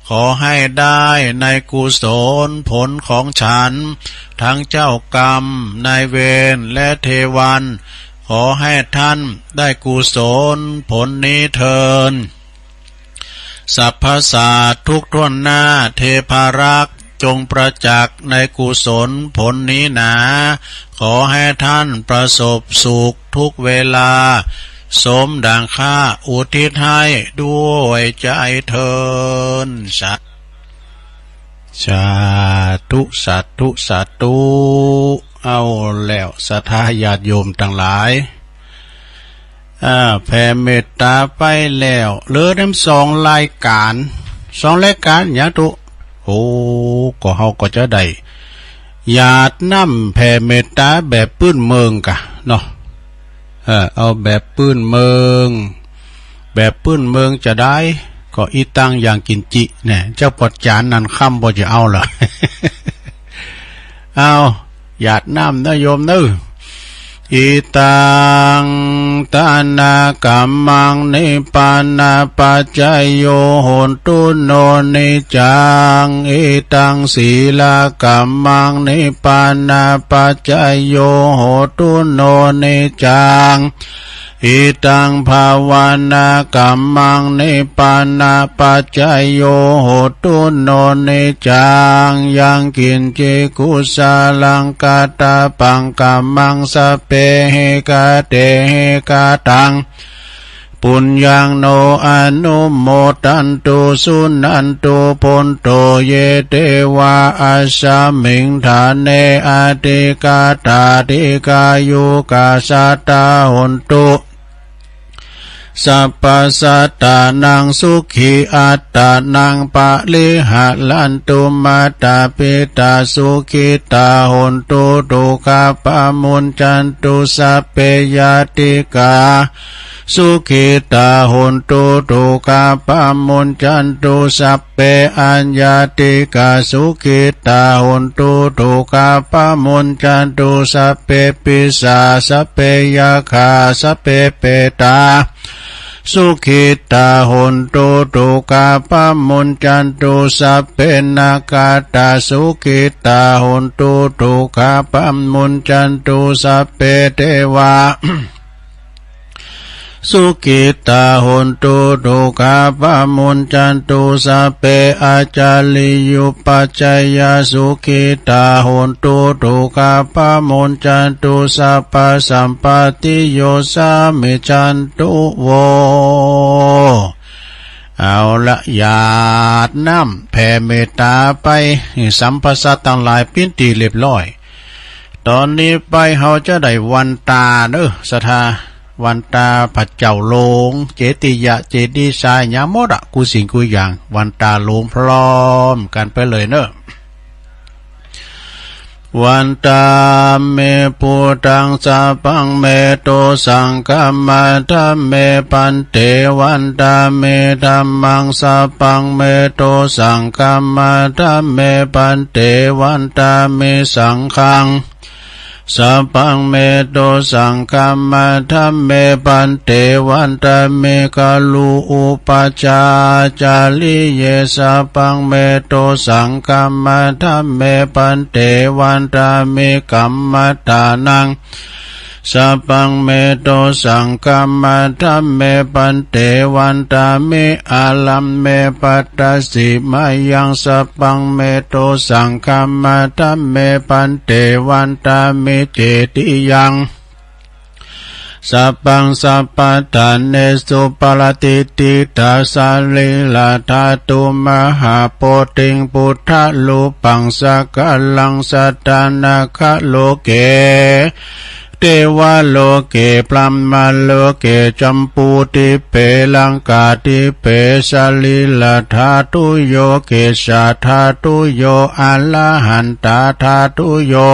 ขอให้ได้ในกุศลผลของฉัน ทั้งเจ้ากรรมนายเวรและเทวัน ขอให้ท่านได้กุศลผลนี้เทิน สรรพสัตว์ทุกทั่วหน้าเทพารักษ์จงประจักษ์ในกุศลผลนี้หนา ขอให้ท่านประสบสุขทุกเวลา สมดังข้าอุทิศให้ด้วยใจเทิน สา สาธุ สาธุ สาธุ เอาแล้วศรัทธาญาติโยมทั้งหลาย อ่า แผ่เมตตาไปแล้ว เหลือน้ำสองรายการ สองรายการหยังตุ๊ โอ้ ก็เฮาก็จะได้ หยาดน้ำแผ่เมตตาแบบปื้นเมืองกะเนาะ เออ เอาแบบปื้นเมือง แบบปื้นเมืองจะได้ ก็อีตังอย่างกินจิเนี่ย เจ้าปอดจานนั่นค่ำบ่จะเอาเหรอ เอา หยาดน้ำนะโยมเนอะ อิตัง ทานะกัมมัง นิพพานะปัจจโย โหตุ โน นิจจัง อิตัง ศีลกัมมัง นิพพานะปัจจโย โหตุ โน นิจจัง อิตัง ภาวนากัมมัง นิพพานะปัจจโย โหตุ โน นิจจัง ยังกินจิ กุศลัง กัตตะปัง กัมมัง สัพเพหิ กะเตหิ กะตัง ปุญญัง โน อนุโมทันตุ สุนันตุ โพนโต เย เตวา อัสสมิง ฐาเน อธิกาตา ดิกายุกา สัตตา โหนตุ สัพพสัตตานัง สุขีอัตตานัง ปริหารันตุ มาตาปิตา สุขิตา โหนตุ ทุกขาปะมุญจันตุ สัพเพ ญาติกา สุขิตา โหนตุ ทุกขาปะมุญจันตุ สัพเพ อัญญาติกา สุขิตา โหนตุ ทุกขาปะมุญจันตุ สัพเพ ปิสา สัพเพ ยักขา สัพเพ เปตา สุขิตา โหนตุ ทุกขาปะมุญจันตุ สัพเพ นาคาตา สุขิตา โหนตุ ทุกขาปะมุญจันตุ สัพเพ เทวา สุขิตา โหนตุ ทุกขาปะมุญจันตุ สัพเพ อาจาริยุปัจจายา สุขิตา โหนตุ ทุกขาปะมุญจันตุ สัพพะสัมปตติโย สามิจันตุ โว เอาละ หยาดน้ำแผ่เมตตาไป สัพพสัตว์ตังหลายปิ้นตีเรียบร้อย ตอนนี้ไปเฮาจะได้วันตาเนอะ ศรัทธา วันตาพระเจ้าโลง เจติยะ เจดีย์ทราย หยังหมดอะ กู้สิ่งกู้อย่าง วันตาโลงพร้อมกันไปเลยเนอะ Vandāmi buddhaṃ sabbaṃ me dosaṃ khamatha me bhante. Vandāmi dhammaṃ sabbaṃ me dosaṃ khamatha me bhante. Vandāmi saṅghaṃ sabbaṃ me dosaṃ khamatha me bhante. Vandāmi guru upajjhāyācariye sabbaṃ me dosaṃ khamatha me bhante. Vandāmi kammadānaṃ sabbaṃ me dosaṃ khamatha me bhante. Vandāmi ārammapattasimayyaṃ sabbaṃ me dosaṃ khamatha me bhante. Vandāmi cetiyaṃ sabbaṃ sabbaṭṭhānesu paratiṭṭhitā sarīradhātu mahābodhiṃ buddharūpaṃ sakalaṃ sadā nāgaloke devaloke brahmaloke jambudīpe laṅkādīpe sarīradhātuyo kesādhātuyo arahantādhātuyo.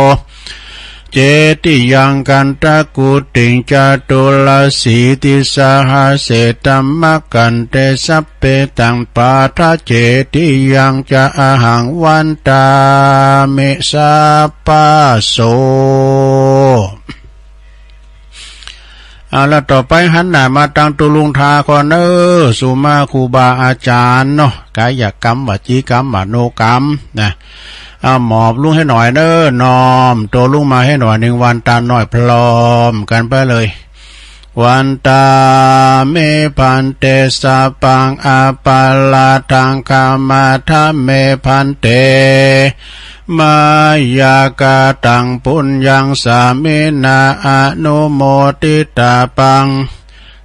Cetiyaṃ gandhakuṭiṃ caturāsītisahassedhammakkhandhe sabbetaṃ paṭṭhacetiyaṃ ca ahaṃ vandāmi sabbaso. เอาละ ต่อไปหันหน้ามาตังตัวลุงทาก่อนเนอะ สุมาครูบาอาจารย์เนาะ กายกรรม วจีกรรม มโนกรรมนะ เอาหมอบลุงให้หน่อยเนอะ น้อมตัวลุงมาให้หน่อยหนึ่ง วันตาหน่อย พร้อมกันไปเลย Vandāmi bhante, sabbaṃ aparādhaṃ khamatha me bhante. Mayā kataṃ puññaṃ sāminā anumoditabbaṃ,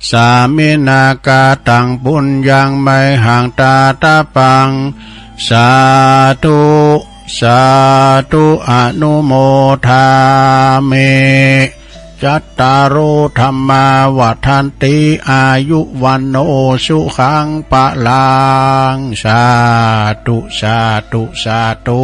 sāminā kataṃ puññaṃ mayhaṃ dātabbaṃ. Sādhu, sādhu, anumodāmi. Cattāro dhammā vaḍḍhanti, āyu vaṇṇo sukhaṃ balaṃ. Sādhu, sādhu, sādhu.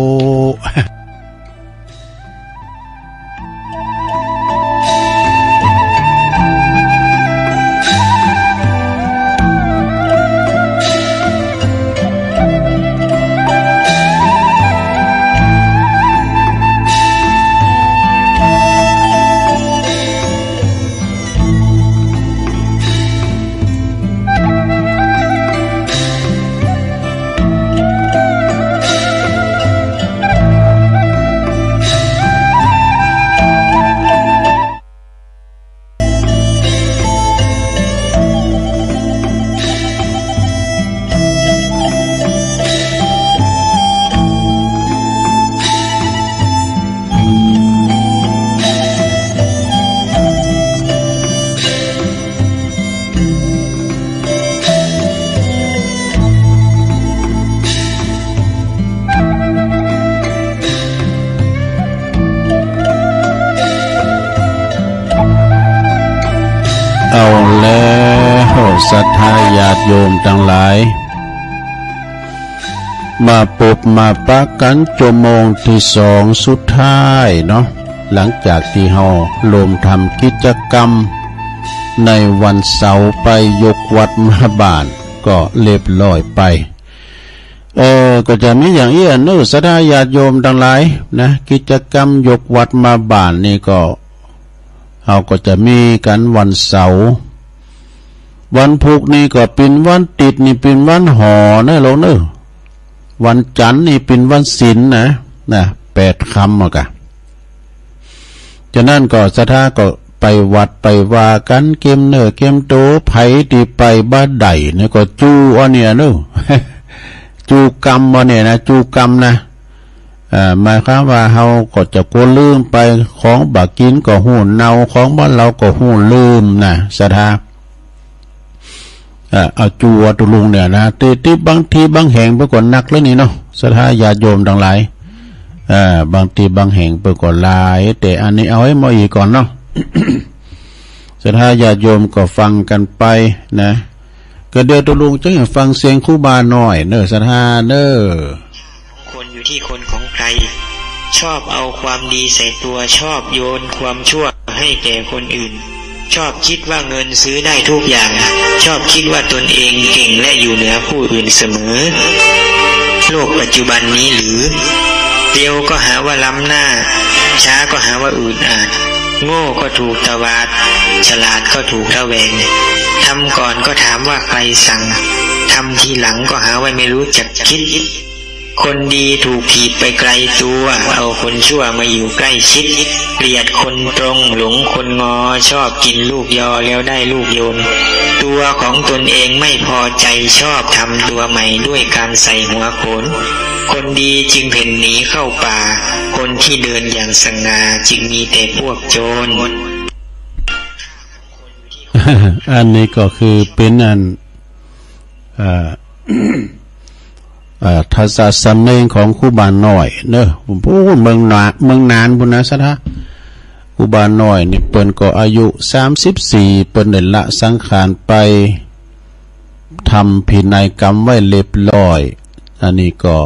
เอาแล้ว ศรัทธาญาติโยมทั้งหลาย มาปบมาปะกันชั่วโมงที่สองสุดท้ายเนาะ หลังจากที่เฮาลมทำกิจกรรมในวันเสาร์ไปยกวัดมาบ้านก็เรียบร้อยไป เออ ก็จะมีอย่างอี้เนอะ ศรัทธาญาติโยมทั้งหลายนะ กิจกรรมยกวัดมาบ้านนี่ก็ เฮาก็จะมีกันวันเสาร์ วันพุธนี่ก็เป็นวันติดนี่เป็นวันหอนะลูกเนอะ วันจันทร์นี่เป็นวันศีลนะ นะ แปดค่ำอะกะ ฉะนั้นก็ศรัทธาก็ไปวัดไปวากันเก็มเนื้อเก็มตัว ไผที่ไปบ่ได้เนี่ยก็จูอันเนี้ยเนอะ จูกรรมอันเนี้ยนะ จูกรรมนะ เอ่อ หมายความว่าเฮาก็จะกลัวลืมไป ของบ่ากินก็ฮู้เน่า ของบ่าเหลาก็ฮู้ลืมนะ ศรัทธา เอ่อ เอาจูว่าตุลุงเนี่ยนะ ที่ ที่บางทีบางแห่งเปิ้นก็หนักแล้วนี่เนาะ ศรัทธาญาติโยมทั้งหลาย เอ่อ บางทีบางแห่งเปิ้นก็หลาย แต่อันนี้เอาให้หมดอีกก่อนเนาะ ศรัทธาญาติโยมก็ฟังกันไปนะ ก็เดี๋ยวตุลุงจะให้ฟังเสียงครูบาหน่อยเนอะ ศรัทธาเนอะ คนอยู่ที่คนของใคร ชอบเอาความดีใส่ตัว ชอบโยนความชั่วให้แก่คนอื่น ชอบคิดว่าเงินซื้อได้ทุกอย่าง ชอบคิดว่าตนเองเก่งและอยู่เหนือผู้อื่นเสมอ โลกปัจจุบันนี้หรือ เร็วก็หาว่าล้ำหน้า ช้าก็หาว่าอืดอาด โง่ก็ถูกตวาด ฉลาดก็ถูกระแวง ทำก่อนก็ถามว่าใครสั่ง ทำทีหลังก็หาว่าไม่รู้จักคิด คนดีถูกถีบไปไกลตัว เอาคนชั่วมาอยู่ใกล้ชิด เกลียดคนตรง หลงคนงอ ชอบกินลูกยอแล้วได้ลูกโยน ตัวของตนเองไม่พอใจ ชอบทำตัวใหม่ด้วยการใส่หัวโขน คนดีจึงเพ่นหนีเข้าป่า คนที่เดินอย่างสง่าจึงมีแต่พวกโจร อันนี้ก็คือเป็นอัน เอ่อ เอ่อ ทัศนสำเนียงของครูบาน้อยเนอะ ผมพูดเมืองนา เมืองนานพุ้นนะ ศรัทธา ครูบาน้อยนี่เปิ้นก็อายุสามสิบสี่ เปิ้นได้ละสังขารไปทำพินัยกรรมไว้เรียบร้อย อันนี้ก็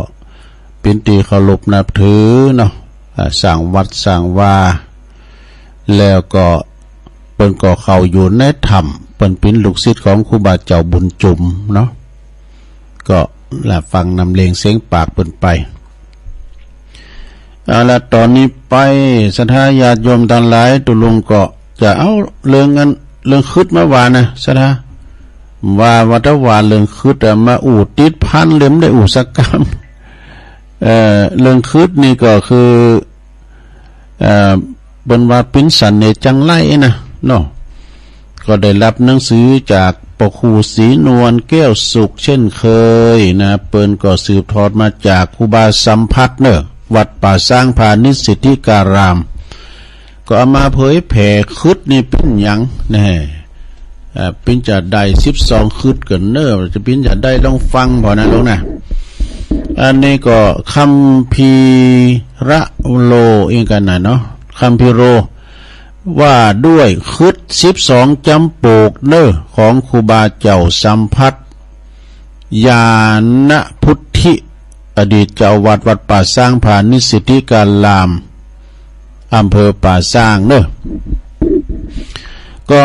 เป็นที่เคารพนับถือเนาะ อ่า สร้างวัดสร้างวา แล้วก็เปิ้นก็เข้าอยู่ในถ้ำ เปิ้นเป็นลูกศิษย์ของครูบาเจ้าบุญจุมเนาะ ก็ละฟังนำเลงเสียงปากเปิ้นไป เอาละ ตอนนี้ไป ศรัทธาญาติโยมทั้งหลาย ตุลุงก็จะเอาเรื่องอัน เรื่องขึดมาว่านะ ศรัทธา ว่า ว่าถ้าว่าเรื่องขึดอะมาอู้ติดพัน เลยบ่ได้อู้สักกำ เอ่อ เรื่องขึดนี่ก็คือ เอ่อ เปิ้นว่าเป๋นเสน่ห์จังไรนะเนาะ ก็ได้รับหนังสือจากพระครูศรีนวลแก้วสุขเช่นเคยนะ เปิ้นก็สืบทอดมาจากครูบาสัมพัทธ์เนอะ วัดป่าช้างพานิชสิทธิการาม ก็เอามาเผยแผ่ขึดนี่เป๋นหยังนะ เอ่อ เป๋นจะใดสิบสองขึดกั๋นเนอะ จะเป๋นจะใดลองฟังผ่อนะลูกนะ อันนี้ก็คัมภีระโลเองกันนะเนาะ คัมภีโร ว่าด้วยขึดสิบสองจ๋ำปกเนอะ ของครูบาเจ้าสัมพัทธ์ ญาณพุทธิ อดีตเจ้าวัดวัดป่าช้างพานิชสิทธิการาม อำเภอป่าช้างเนอะ ก็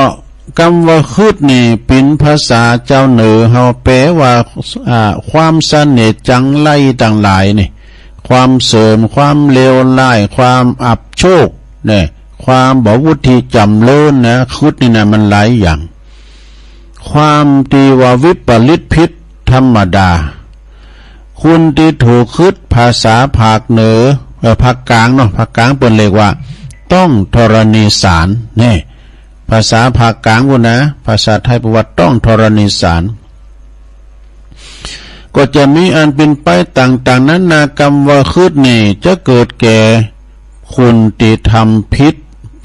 กำว่าขึดนี่เป๋นภาษาจาวเหนือเฮา แปลว่า อ่า ความเสน่ห์จังไรต่างหลายนี่ ความเสริม ความเลวร้าย ความอับโชค เนี่ย ความบ่วุฒิจ๋ำเริญนะ ขึดนี่นะ มันหลายอย่าง ความตี้ว่าวิปริตผิดธรรมดา คนตี้ถูกขึดภาษาภาคเหนือ เอ่อ ภาคกลางเนาะ ภาคกลางเปิ้นเรียกว่า ต้องธรณีสาร เนี่ย ภาษาภาคกลางพุ้นนะ ภาษาไทยเปิ้นว่าต้องธรณีสาร ก็จะมีอันเป๋นไปต่างๆ นานา กำว่าขึดนี่จะเกิดแก่ คนตี้ทำผิด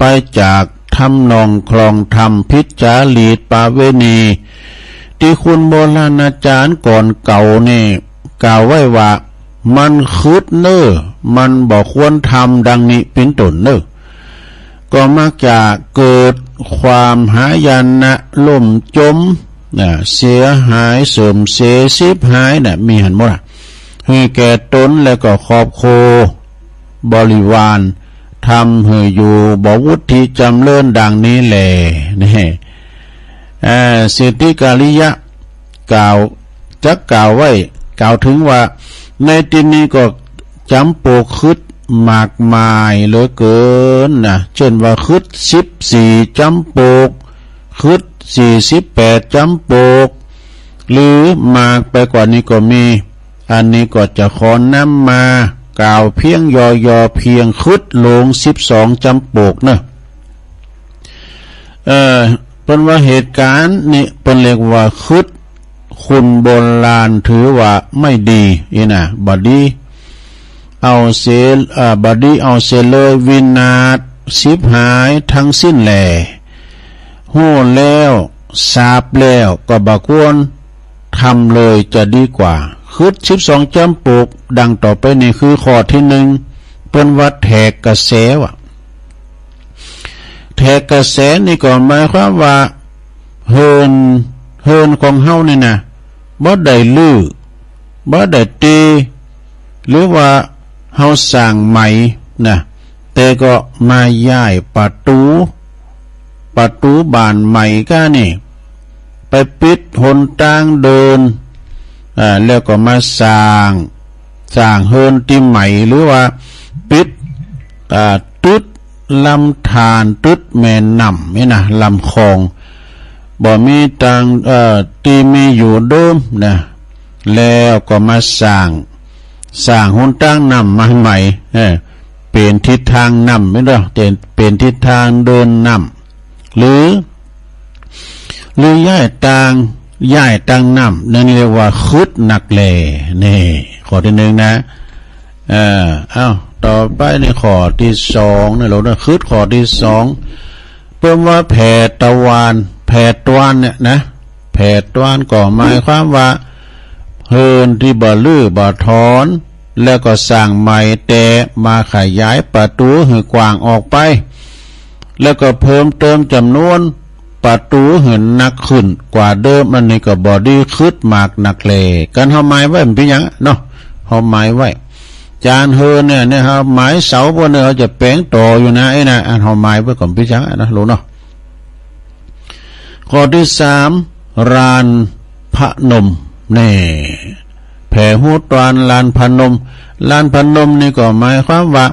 ไปจากทำนองคลองธรรม ผิดจารีตประเวณี ตี้คุณโบราณอาจารย์ก่อนเก่านี่กล่าวไว้ว่า มันขึดเน่อ มันบ่ควรทำดังนี้เป๋นต้นเน่อ ก็มักจะเกิดความหายนะ ล่มจม นะ เสียหายเสื่อมเสียฉิบหายนะ มีหั้นหมดอะ หื้อแก่ตนและก็ครอบครัวบริวาร ทำหื้ออยู่บ่วุฒิจ๋ำเริญดังนี้แล นี่ เอ่อ สิทธิกาลิยะ กล่าว จักกล่าวไว้ กล่าวถึงว่า ในตี้นี้ก็จ๋ำปกขึดมากมายเหลือเกินนะ เช่นว่าขึดสิบสี่จ๋ำปก ขึดสี่สิบแปดจ๋ำปก หรือมากไปกว่านี้ก็มี อันนี้ก็จะขอนำมากล่าวเพียงย่อๆ เพียงขึดหลวงสิบสองจ๋ำปกเนอะ เอ่อ เปิ้นว่าเหตุการณ์นี่เปิ้นเรียกว่าขึด คนโบราณถือว่าไม่ดี นี่นะ บ่ดี เอาเสีย เอ่อ บ่ดีเอาเสียเลย วินาศฉิบหายทั้งสิ้นแล ฮู้แล้ว ทราบแล้ว ก็บ่ควรทำเลยจะดีกว่า ขึดสิบสองจ๋ำปก ดังต่อไปนี้คือข้อที่หนึ่ง เปิ้นว่าแทกกระแสว่ะ แทกกระแสนี่ก็หมายความว่า เฮือน เฮือนของเฮานี่นะ บ่ได้รื้อ บ่ได้ตี หรือว่าเฮาสร้างใหม่ นะ แต่ก็มาย้ายประตู ประตูบ้านใหม่ก็นี่ ไปปิดหนตางเดิน อ่า แล้วก็มาสร้าง สร้างเฮือนที่ใหม่ หรือว่าปิด อ่า ตึดลำธาร ตึดแม่น้ำนี่นะ ลำคลอง บ่มีตาง เอ่อ ที่มีอยู่เดิมนะ แล้วก็มาสร้าง สร้างหนตางน้ำมาใหม่ เออ เป็นทิศทางน้ำ แม่นบ่ เป็น เป็นทิศทางเดินน้ำ หรือ หรือย้ายตาง ย้ายตางน้ำ นั่นเรียกว่าขึดนักแล นี่ ข้อที่หนึ่งนะ เออ เอ้า ต่อไปในข้อที่สองนะ เราได้ขึดข้อที่สอง เปิ้นว่าแผ่ตะวัน แผ่ตวนเนี่ยนะ แผ่ตวนก็หมายความว่า เฮือนที่บ่รื้อบ่ถอน แล้วก็สร้างใหม่ แต่มาขยายประตูหื้อกว้างออกไป แล้วก็เพิ่มเติมจำนวนประตูหื้อนักขึ้นกว่าเดิม อันนี้ก็บ่ดี ขึดมากนักแล กันเฮาหมายไว้มันเป็นหยังเนาะ เฮาหมายไว้ จานเฮือนเนี่ย เนี่ยเฮาหมายเสาพวกเนี่ย เฮาจะแป๋งต่ออยู่นะ ไอ้นะ อันเฮาหมายไว้ก่อนเป็นหยังนะ ลูกเนาะ ข้อที่สาม ลานพนม นี่ แผ่ฮูตวนลานพนม ลานพนมนี่ก็หมายความว่า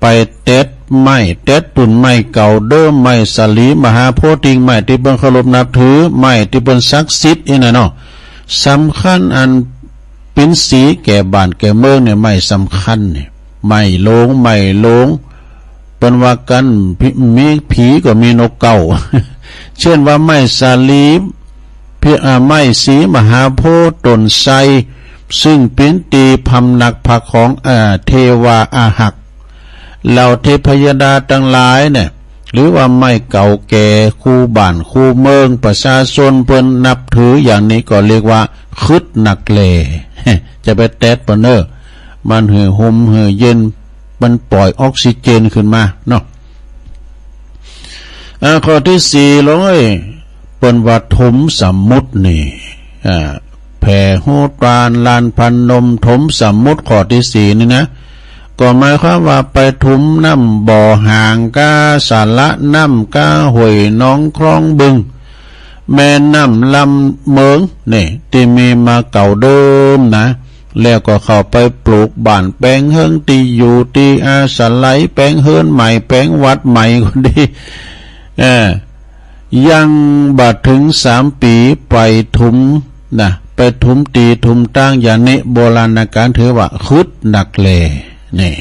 ไปเต็ดไม้ เต็ดต้นไม้เก่าเดิม ไม้สาลี มหาโพธิ์ ไม้ที่เปิ้นเคารพนับถือ ไม้ที่เปิ้นศักดิ์สิทธิ์นี่นะเนาะ สำคัญอันเป็นสีแก่บ้านแก่เมืองเนี่ย ไม้สำคัญเนี่ย ไม้หลวง ไม้หลวง เปิ้นว่ากัน ผี มีผีก็มีนกเก้า เช่นว่าไม้สาลี พิ- อ่า ไม้สีมหาโพธิ์ ต้นไทร ซึ่งเป็นที่พำนักพักของ อ่า เทวาอาหัก เหล่าเทพยดาทั้งหลายเนี่ย หรือว่าไม้เก่าแก่ คู่บ้านคู่เมือง ประชาชนเปิ้นนับถืออย่างนี้ก็เรียกว่าขึดนักแล จะไปแตะเปิ้นเน่อ มันหื้อห่มหื้อเย็น มันปล่อยออกซิเจนขึ้นมาเนาะ อ่า ข้อที่สี่ ลงเอ้ย เปิ้นว่าถมสมุทรนี่ อ่า แผ่ฮูตวนลานพนม ถมสมุทร ข้อที่สี่นี่นะ ก็หมายความว่าไปถมน้ำบ่อหางก้า สาระน้ำก้า ห้วยหนองคลองบึง แม่น้ำลำเมิงนี่ ที่มีมาเก่าเดิมนะ แล้วก็เข้าไปปลูกบ้าน แป๋งเฮือนที่อยู่ที่อาศัย แป๋งเฮือนใหม่ แป๋งวัดใหม่ก็ดี เออ ยังบ่ถึงสามปี๋ไปถมนะ ไปถมตี้ถมตางอย่างนี้ โบราณกาลถือว่าขึดนักแล นี่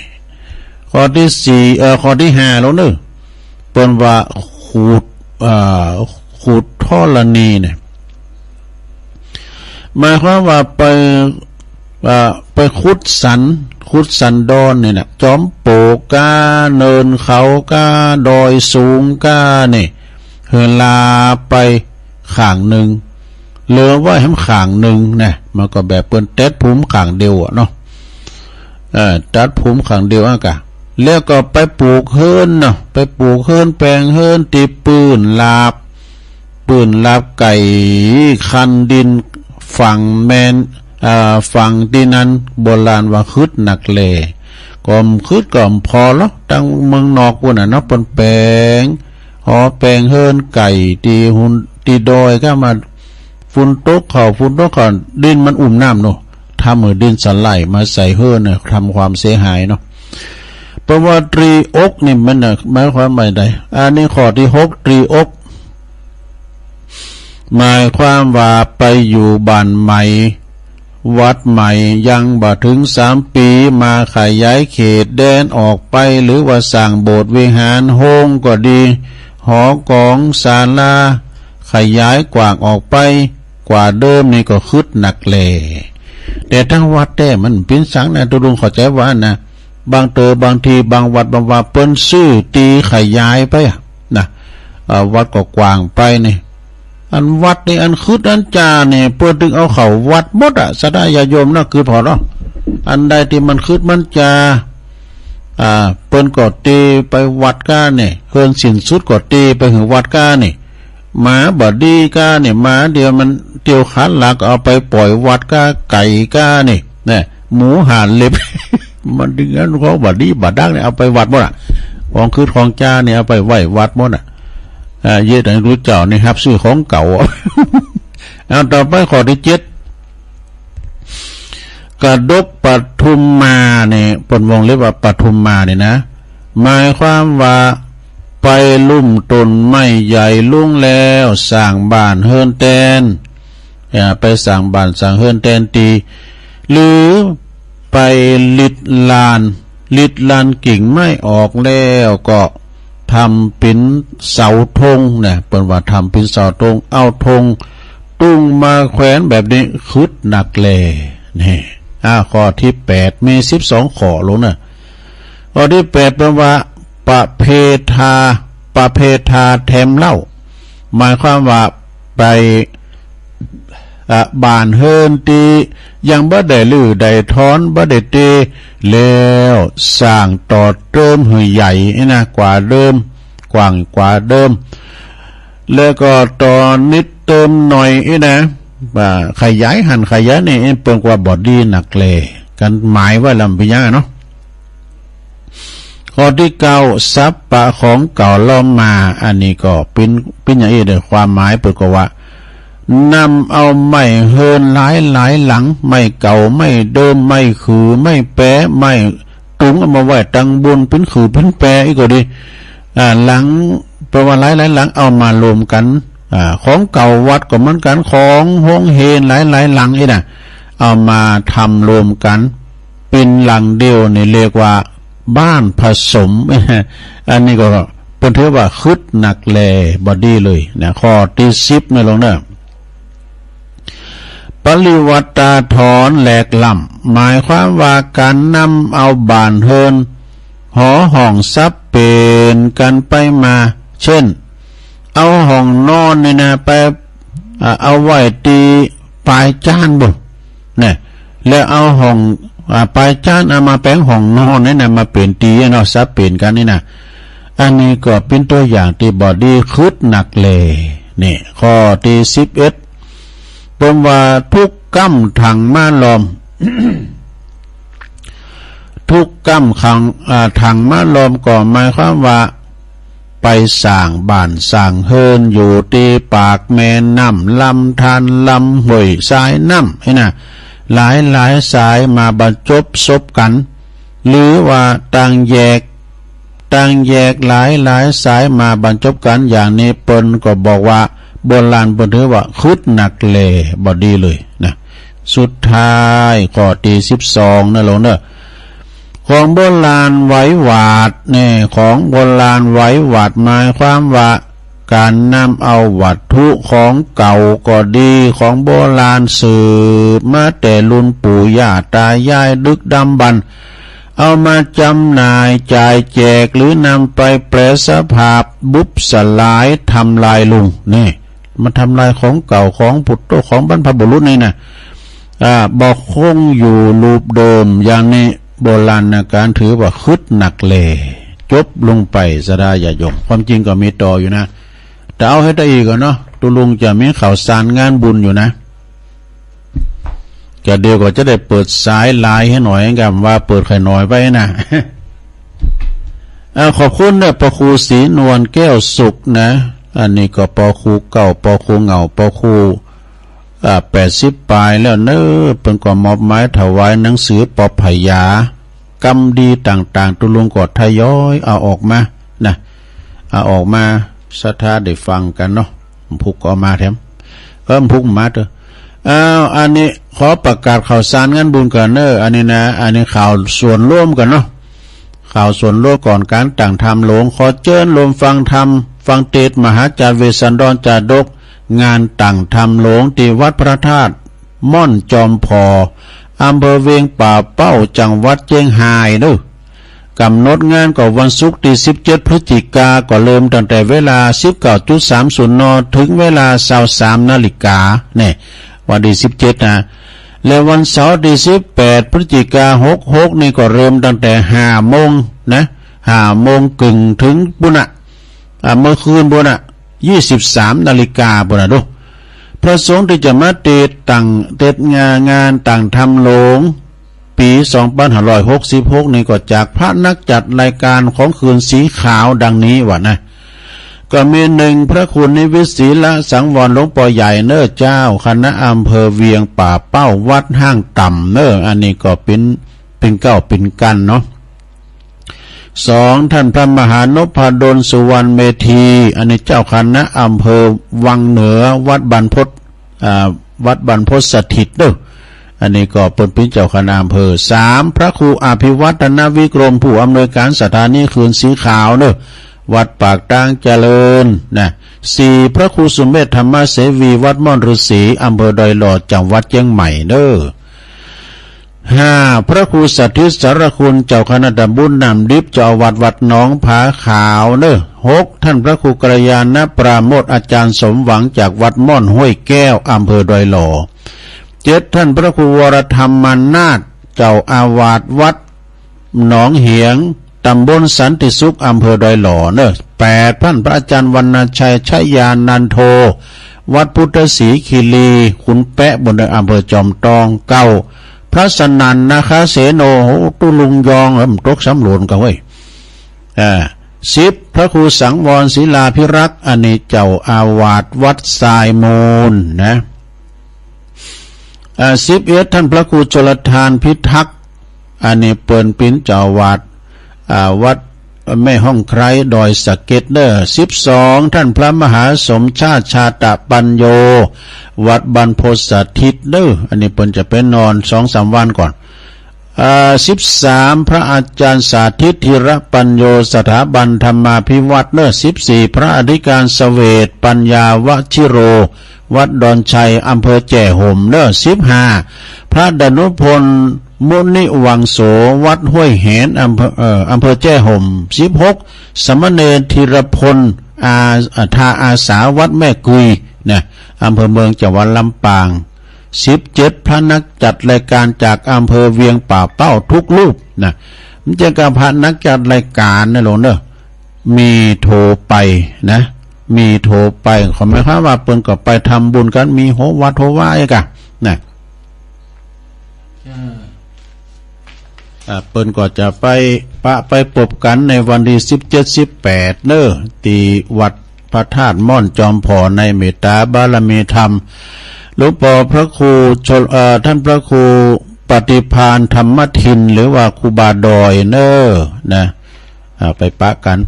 ข้อที่สี่ เอ่อ ข้อที่ห้า แล้วเนอะ เปิ้นว่าขุด เอ่อ ขุดธรณีเนี่ย หมายความว่าไป เอ่อ ไปขุดสัน ขุดสันดอนเนี่ยนะ จอมโปกก้า เนินเขาก้า ดอยสูงก้าเนี่ย หื้อลาไปข้างหนึ่ง เหลือไว้แหมข้างหนึ่งนะ มันก็แบบเปิ้นแตะภูมิข้างเดียวอะเนาะ เอ่อ ตัดภูมิข้างเดียวอะกะ แล้วก็ไปปลูกเฮือนเนาะ ไปปลูกเฮือน แป๋งเฮือนตี้ปื้นลาบ ปื้นลาบไก่ คันดินฝั่งแม่น เอ่อ ฝั่งตี้นั้น โบราณว่าขึดนักแล ก็บ่ขึดก็บ่ผ่อหรอก ตังเมืองนอกปู้นน่ะเนาะ เปิ้นแป๋งหอแป๋งเฮือนไก่ตี้หุน ตี้ดอยก้ามา ฝนตกเข้า ฝนตกเข้า ดินมันอุ้มน้ำเนาะ ทำหื้อดินสไลด์มาใส่เฮือนน่ะ ทำความเสียหายเนาะ เปิ้นว่าตรีอกนี่มันน่ะ หมายความว่าใด อันนี้ข้อที่หก ตรีอก หมายความว่าไปอยู่บ้านใหม่ วัดใหม่ ยังบ่ถึงสามปี๋ มาขยายเขตแดนออกไป หรือว่าสร้างโบสถ์วิหาร โฮงก็ดี หอกองศาลา ขยายกว้างออกไปกว่าเดิมนี่ก็ขึดนักแล แต่ตังวัดแต๊มันบ่เป๋นสังนะ ตุ๊ลุงเข้าใจ๋ว่านะ บางเต๋อบางทีบางวัดบางว่าเปิ้นซื้อตี้ขยายไปอะนะ เอ่อ วัดก็กว้างไปนี่ อันวัดนี่อันขึดอันจ๋านี่ เปิ้นตึงเอาเข้าวัดหมดอะ ศรัทธาญาติโยมนะ คือผ่อเนาะ อันใดตี้มันขึดมันจ๋า อ่า เปิ้นก็เตไปวัดก้านี่ เฮือนสิ้นสุดก็เตไปหื้อวัดก้านี่ หมาบ่ดีก้านี่ หมาเดียวมันเตียวขาดหลัก เอาไปปล่อยวัดก้า ไก่ก้านี่ นะ หมูห้าเล็บ มันถึงนั้นของบัดนี้บัดดังเนี่ยเอาไปวัดหมดอ่ะ ของคืนของจาเนี่ยเอาไปไหว้วัดหมดอ่ะ อ่า เยอะแต่รู้เจ้านี่ฮับซื้อของเก่า เอาต่อไปข้อที่เจ็ด กระดกปทุมมาเนี่ย เปิ้นวงเล็บว่าปทุมมาเนี่ยนะ หมายความว่าไปลุ่มต้นไม้ใหญ่ลุงแล้วสร้างบ้านเฮือนแตน อ่า ไปสร้างบ้านสร้างเฮือนแตนตี หรือไปลิดลาน ลิดลานกิ่งไม้ออกแล้วก็ทำเป็นเสาธงนะ เปิ้นว่าทำเป็นเสาธง เอาธงตุ้งมาแขวนแบบนี้ คึดนักแล นี่ อ่า ข้อที่แปด มีสิบสองข้อลงนะ ข้อที่แปด เปิ้นว่า ประเพทา ประเพทาแถมเหล้า หมายความว่าไป อ่ะ บ้านเฮือนตียังบ่ได้รื้อได้ถอนบ่ได้เตะ แล้วสร้างต่อเติมหื้อใหญ่นี่นะ กว่าเดิม กว้างกว่าเดิม แล้วก็ต่อนิดเติมหน่อยนี่นะ ว่าขยายหั่นขยายนี่ เปิ้นว่าบ่ดีนักแล กันหมายไว้ลำเปียงอะเนาะ ข้อที่เก้า สัพพะของเก่าล้อมมา อันนี้ก็เป็น เป็นอย่างอี้เด้อ ความหมายเปิ้นก็ว่า นำเอาไม้เฮือนหลายหลายหลัง ไม้เก่า ไม้เดิม ไม้ขื่อ ไม้แปร ไม้ตุง เอามาไว้ตังบนเป็นขื่อเป็นแปรอี้ก็ดี อ่า หลัง แปลว่าหลายหลายหลังเอามารวมกัน อ่า ของเก่าวัดก็เหมือนกัน ของโฮงเฮนหลายหลายหลังอี้นะ เอามาทำรวมกัน เป็นหลังเดียวนี่เรียกว่าบ้านผสม อันนี้ก็เปิ้นถือว่าคึดนักแล บ่ดีเลยนะ ข้อที่สิบนะลงเนอะ ปริวัตตาถอนแหลกล่ำ หมายความว่าการนำเอาบ้านเฮือน หอห้องสับเปลี่ยนกันไปมา เช่น เอาห้องนอนนี่นะ ไป อ่า เอาไว้ตีปลายจานบุ่น เนี่ย แล้วเอาห้อง อ่า ปลายจานเอามาแป๋งห้องนอนนี่นะ มาเป๋นตีเนาะ สับเปลี่ยนกันนี่นะ อันนี้ก็เป็นตัวอย่างที่บ่ดี คึดนักแล นี่ ข้อที่สิบเอ็ด เปิ้นว่าทุกกำถังมาล้อม ทุกกำขัง อ่า ถังมาล้อมก็หมายความว่า ไปสร้างบ้านสร้างเฮือนอยู่ที่ปากแม่น้ำ ลำธาร ลำห้วย สายน้ำ นี่นะ หลายหลายสายมาบรรจบซบกัน หรือว่าต่างแยก ต่างแยกหลายหลายสายมาบรรจบกันอย่างนี้ เปิ้นก็บอกว่า โบราณเปิ้นถือว่าคึดนักแล บ่ดีเลยนะ สุดท้ายข้อที่สิบสองนะลงเนอะ ของโบราณไหว้หวาด นี่ ของโบราณไหว้หวาด หมายความว่า การนำเอาวัตถุของเก่าก็ดี ของโบราณสืบมาแต่รุ่นปู่ย่าตายายดึกดำบรรพ์ เอามาจำหน่ายจ่ายแจก หรือนำไปแปรสภาพบุบสลายทำลายลง นี่ มันทำลายของเก่าของปุตโตของบรรพบุรุษนี่นะ อ่า บ่คงอยู่รูปเดิม อย่างนี้โบราณการถือว่าคึดนักแล จบลงไป ศรัทธาญาติโยม ความจริงก็มีต่ออยู่นะ แต่เอาให้ได้อีกอะเนาะ ตุลุงจะมีข่าวสารงานบุญอยู่นะ ก็เดี๋ยวก็จะได้เปิดสายไลน์ให้หน่อย กำว่าเปิดไข่น้อยไว้นะ อ่า ขอบคุณเนอะ พระครูศรีนวลแก้วสุขนะ อันนี้ก็ปอครูเก่า ปอครูเหงา ปอครู อ่า แปดสิบปลายแล้วเนอะ เปิ้นก็มอบหมายถวายหนังสือปอพญา กำดีต่างๆ ตุลุงก็ทยอยเอาออกมานะ เอาออกมา ศรัทธาได้ฟังกันเนาะ พุกก็เอามาแถม ก็พุกมาเถอะ อ้าว อันนี้ขอประกาศข่าวสารงานบุญก่อนเนอะ อันนี้นะ อันนี้ข่าวส่วนรวมกันเนาะ ข่าวส่วนรวมก่อนการตั้งธรรมหลวง ขอเจิญรวมฟังธรรม ฟังเตสน์มหาจารย์เวสสันดรจาดก งานตั้งธรรมหลวงที่วัดพระธาตุม่อนจอมพอ อำเภอเวียงป่าเป้า จังหวัดเจียงฮายเนอะ กำหนดงานก็วันศุกร์ที่สิบเจ็ดพฤศจิกา ก็เริ่มตั้งแต่เวลาสิบเก้าจุดสามศูนย์ น ถึงเวลาซาวสามนาฬิกา เนี่ย วันที่สิบเจ็ดนะ และวันเสาร์ที่สิบแปดพฤศจิกาหกหก นี่ก็เริ่มตั้งแต่ห้าโมงนะ ห้าโมงครึ่งถึงปุ้นนะ อ่า เมื่อคืนปุ้นนะ ยี่สิบสามนาฬิกาปุ้นนะดู พระสงฆ์ที่จะมาเตสน์ตั้ง เตสน์งาน งานตั้งธรรมหลวง ปีสองพันห้าร้อยหกสิบหกนี่ก็จากพระนักจัดรายการของคืนสีขาวดังนี้ว่านะ ก็มีหนึ่งพระครูนิวิตศิลสังวรหลวงปอใหญ่เน้อ เจ้าคณะอำเภอเวียงป่าเป้าวัดห้างต่ำเน้อ อันนี้ก็เป็นเป็นเก้าเป็นกันเนาะ สอง ท่านพระมหานพดลสุวรรณเมธี อันนี้เจ้าคณะอำเภอวังเหนือวัดบรรพต อ่า วัดบรรพตสถิตเด้อ อันนี้ก็เปิ้นเป็นเจ้าคณะอำเภอ สาม พระครูอภิวัฒนวิกรม ผู้อำนวยการสถานีคืนสีขาวเด้อ วัดปากตางเจริญนะ สี่ พระครูสุเมธธรรมเสวี วัดม่อนฤๅษี อำเภอดอยหล่อ จังหวัดเชียงใหม่เด้อ ห้า พระครูสถิตสารคุณ เจ้าคณะตำบลน้ำดิบ เจ้าอาวาสวัดหนองผาขาวเนอะ หก ท่านพระครูกัลยาณปราโมทย์ อาจารย์สมหวัง จากวัดม่อนห้วยแก้ว อำเภอดอยหล่อ เจ็ด ท่านพระครูวรธรรมนาถ เจ้าอาวาสวัดหนองเหียง ตำบลสันติสุข อำเภอดอยหล่อเนอะ แปด ท่านพระอาจารย์วรรณชัย ชยานันโท วัดพุทธศรีคีรี ขุนแปะ บนดอย อำเภอจอมทอง เก้า พระสนั่น นาคาเสโน โห ตุลุงยอง เอิ่ม ตกสำโรงกะเว้ย อ่า สิบ พระครูสังวรศิลาภิรักษ์ อันนี้เจ้าอาวาสวัดทรายมูลนะ อ่า สิบเอ็ด ท่านพระครูชลทานพิทักษ์ อันนี้เปิ้นเป็นเจ้าอาวาส อ่า วัดแม่ห้องไคร้ ดอยสะเก็ดเนอะ สิบสอง ท่านพระมหาสมชาติ ชาตะปัญโญ วัดบรรพตสถิตเนอะ อันนี้เปิ้นจะไปนอนสองสามวันก่อน อ่า สิบสาม พระอาจารย์สาธิต ธีรปัญโญ สถาบันธรรมาภิวัฒน์เนอะ สิบสี่ พระอธิการเสวต ปัญญาวชิโร วัดดอนชัย อำเภอแจ้ห่มเนอะ สิบห้า พระดานุพล มุนิวังโส วัดห้วยแหน อำเภอ เอ่อ อำเภอแจ้ห่ม สิบหก สามเณรธีรพล อา ทาอาสา วัดแม่กุยนะ อำเภอเมือง จังหวัดลำปาง สิบเจ็ด พระนักจัดรายการจากอำเภอเวียงป่าเป้าทุกรูปนะ มันจะกับพระนักจัดรายการนะหลวงเนอะ มีโทรไปนะ มีโทรไป ขอหมายความว่าเปิ้นก็ไปทำบุญกัน มีโหวัดโหวาเอกอะนะ อ่า เปิ้นก็จะไปปะไปปบกันในวันที่สิบเจ็ด สิบแปดเนอะ ที่วัดพระธาตุม่อนจอมผอในเมตตาบารมีธรรม หลวงปอพระครูชล เอ่อ ท่านพระครูปฏิภาณธรรมทิน หรือว่าครูบาดอยเนอะนะ อ่า ไปปะกัน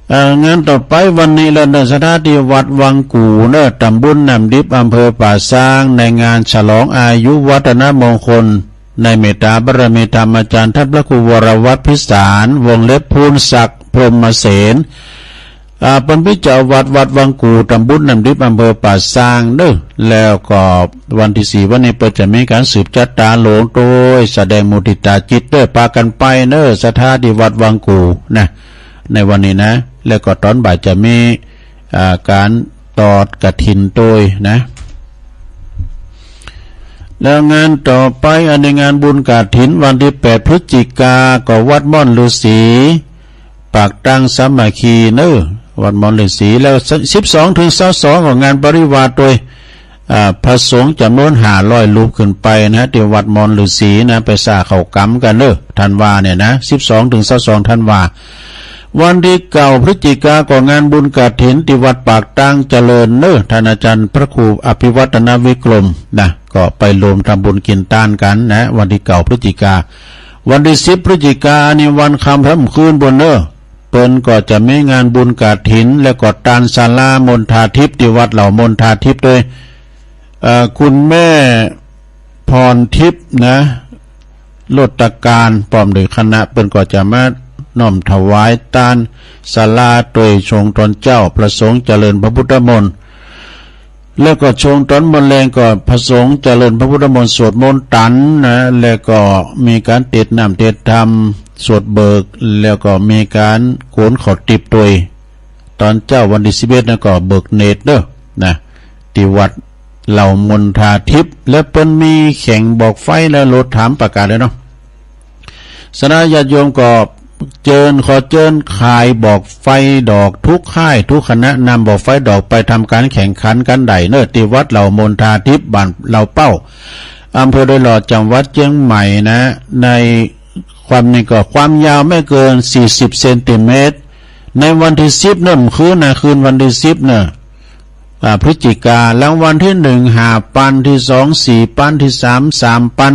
เอ่อ งานต่อไปวันนี้แล้วเนอะ สถานที่วัดวังกู่เนอะ ตำบลน้ำดิบ อำเภอป่าซาง ในงานฉลองอายุวัฒนมงคล ในเมตตาบารมีธรรมอาจารย์ท่านพระครูวรวัฒน์พิสาร วงเล็บภูลศักดิ์พรหมเสน อ่า เปิ้นเป็นเจ้าวัดวัดวังกู่ ตำบลน้ำดิบ อำเภอป่าซางเนอะ แล้วก็วันที่สี่วันนี้เปิ้นจะมีการสืบชะตาหลวงโดยแสดงมุทิตาจิตเด้อ ปากันไปเนอะ สถานที่วัดวังกู่นะ ในวันนี้นะ แล้วก็ตอนบ่ายจะมี อ่า การตอดกฐินโดยนะ แล้วงานต่อไป อันนี้งานบุญกฐินวันที่แปดพฤศจิกา ก็วัดม่อนฤๅษี ปากตางสามัคคีเนอะ วัดม่อนฤๅษี แล้วสิบสองถึงซาวสองก็งานปริวาสโดย อ่า พระสงฆ์จำนวนห้าร้อยรูปขึ้นไปนะ ที่วัดม่อนฤๅษีนะ ไปสร้างเขากรรมกันเนอะ ธันวาเนี่ยนะ สิบสองถึงซาวสองธันวา วันที่เก้าพฤศจิกาก็งานบุญกฐินที่วัดปากตางเจริญเนอะ ท่านอาจารย์พระครูอภิวัฒนวิกรมนะ ก็ไปรวมทำบุญกินทานกันนะ วันที่เก้าพฤศจิกา วันที่สิบพฤศจิกานี่วันค่ำค่ำคืนบนเนอะ เปิ้นก็จะมีงานบุญกฐิน แล้วก็ทานศาลามนทาทิพย์ที่วัดเหล่ามนทาทิพย์โดย เอ่อ คุณแม่พรทิพย์นะ โลตการ พร้อมด้วยคณะ เปิ้นก็จะมาน้อมถวายทานศาลาโดยช่วงตอนเจ๊า พระสงฆ์เจริญพระพุทธมนต์ แล้วก็ช่วงตอนมอแลงก็พระสงฆ์เจริญพระพุทธมนต์ สวดมนต์ตันนะ แล้วก็มีการเตศน์น้ำเตศน์ธรรม สวดเบิก แล้วก็มีการโกนข้าวติบโดย ตอนเจ๊าวันที่สิบเอ็ดนะก็เบิกเนตรเด้อนะ ที่วัดเหล่ามนทาทิพย์ และเปิ้นมีแข่งบอกไฟและโลดถามประกาศเลยเนาะ สำหรับญาติโยมก็เจิญ ขอเจิญขายบอกไฟดอกทุกค่ายทุกคณะ นำบอกไฟดอกไปทำการแข่งขันกันได้เนอะ ที่วัดเหล่ามนทาทิพย์ บ้านเหล่าเป้า อำเภอดอยหล่อ จังหวัดเชียงใหม่นะ ในความนี้ก็ความยาวไม่เกินสี่สิบเซนติเมตร ในวันที่สิบเนอะ คืนนะ คืนวันที่สิบเนอะ อ่า พฤศจิกา รางวัลที่หนึ่งห้าปัน ที่สองสี่ปัน ที่สามสามปัน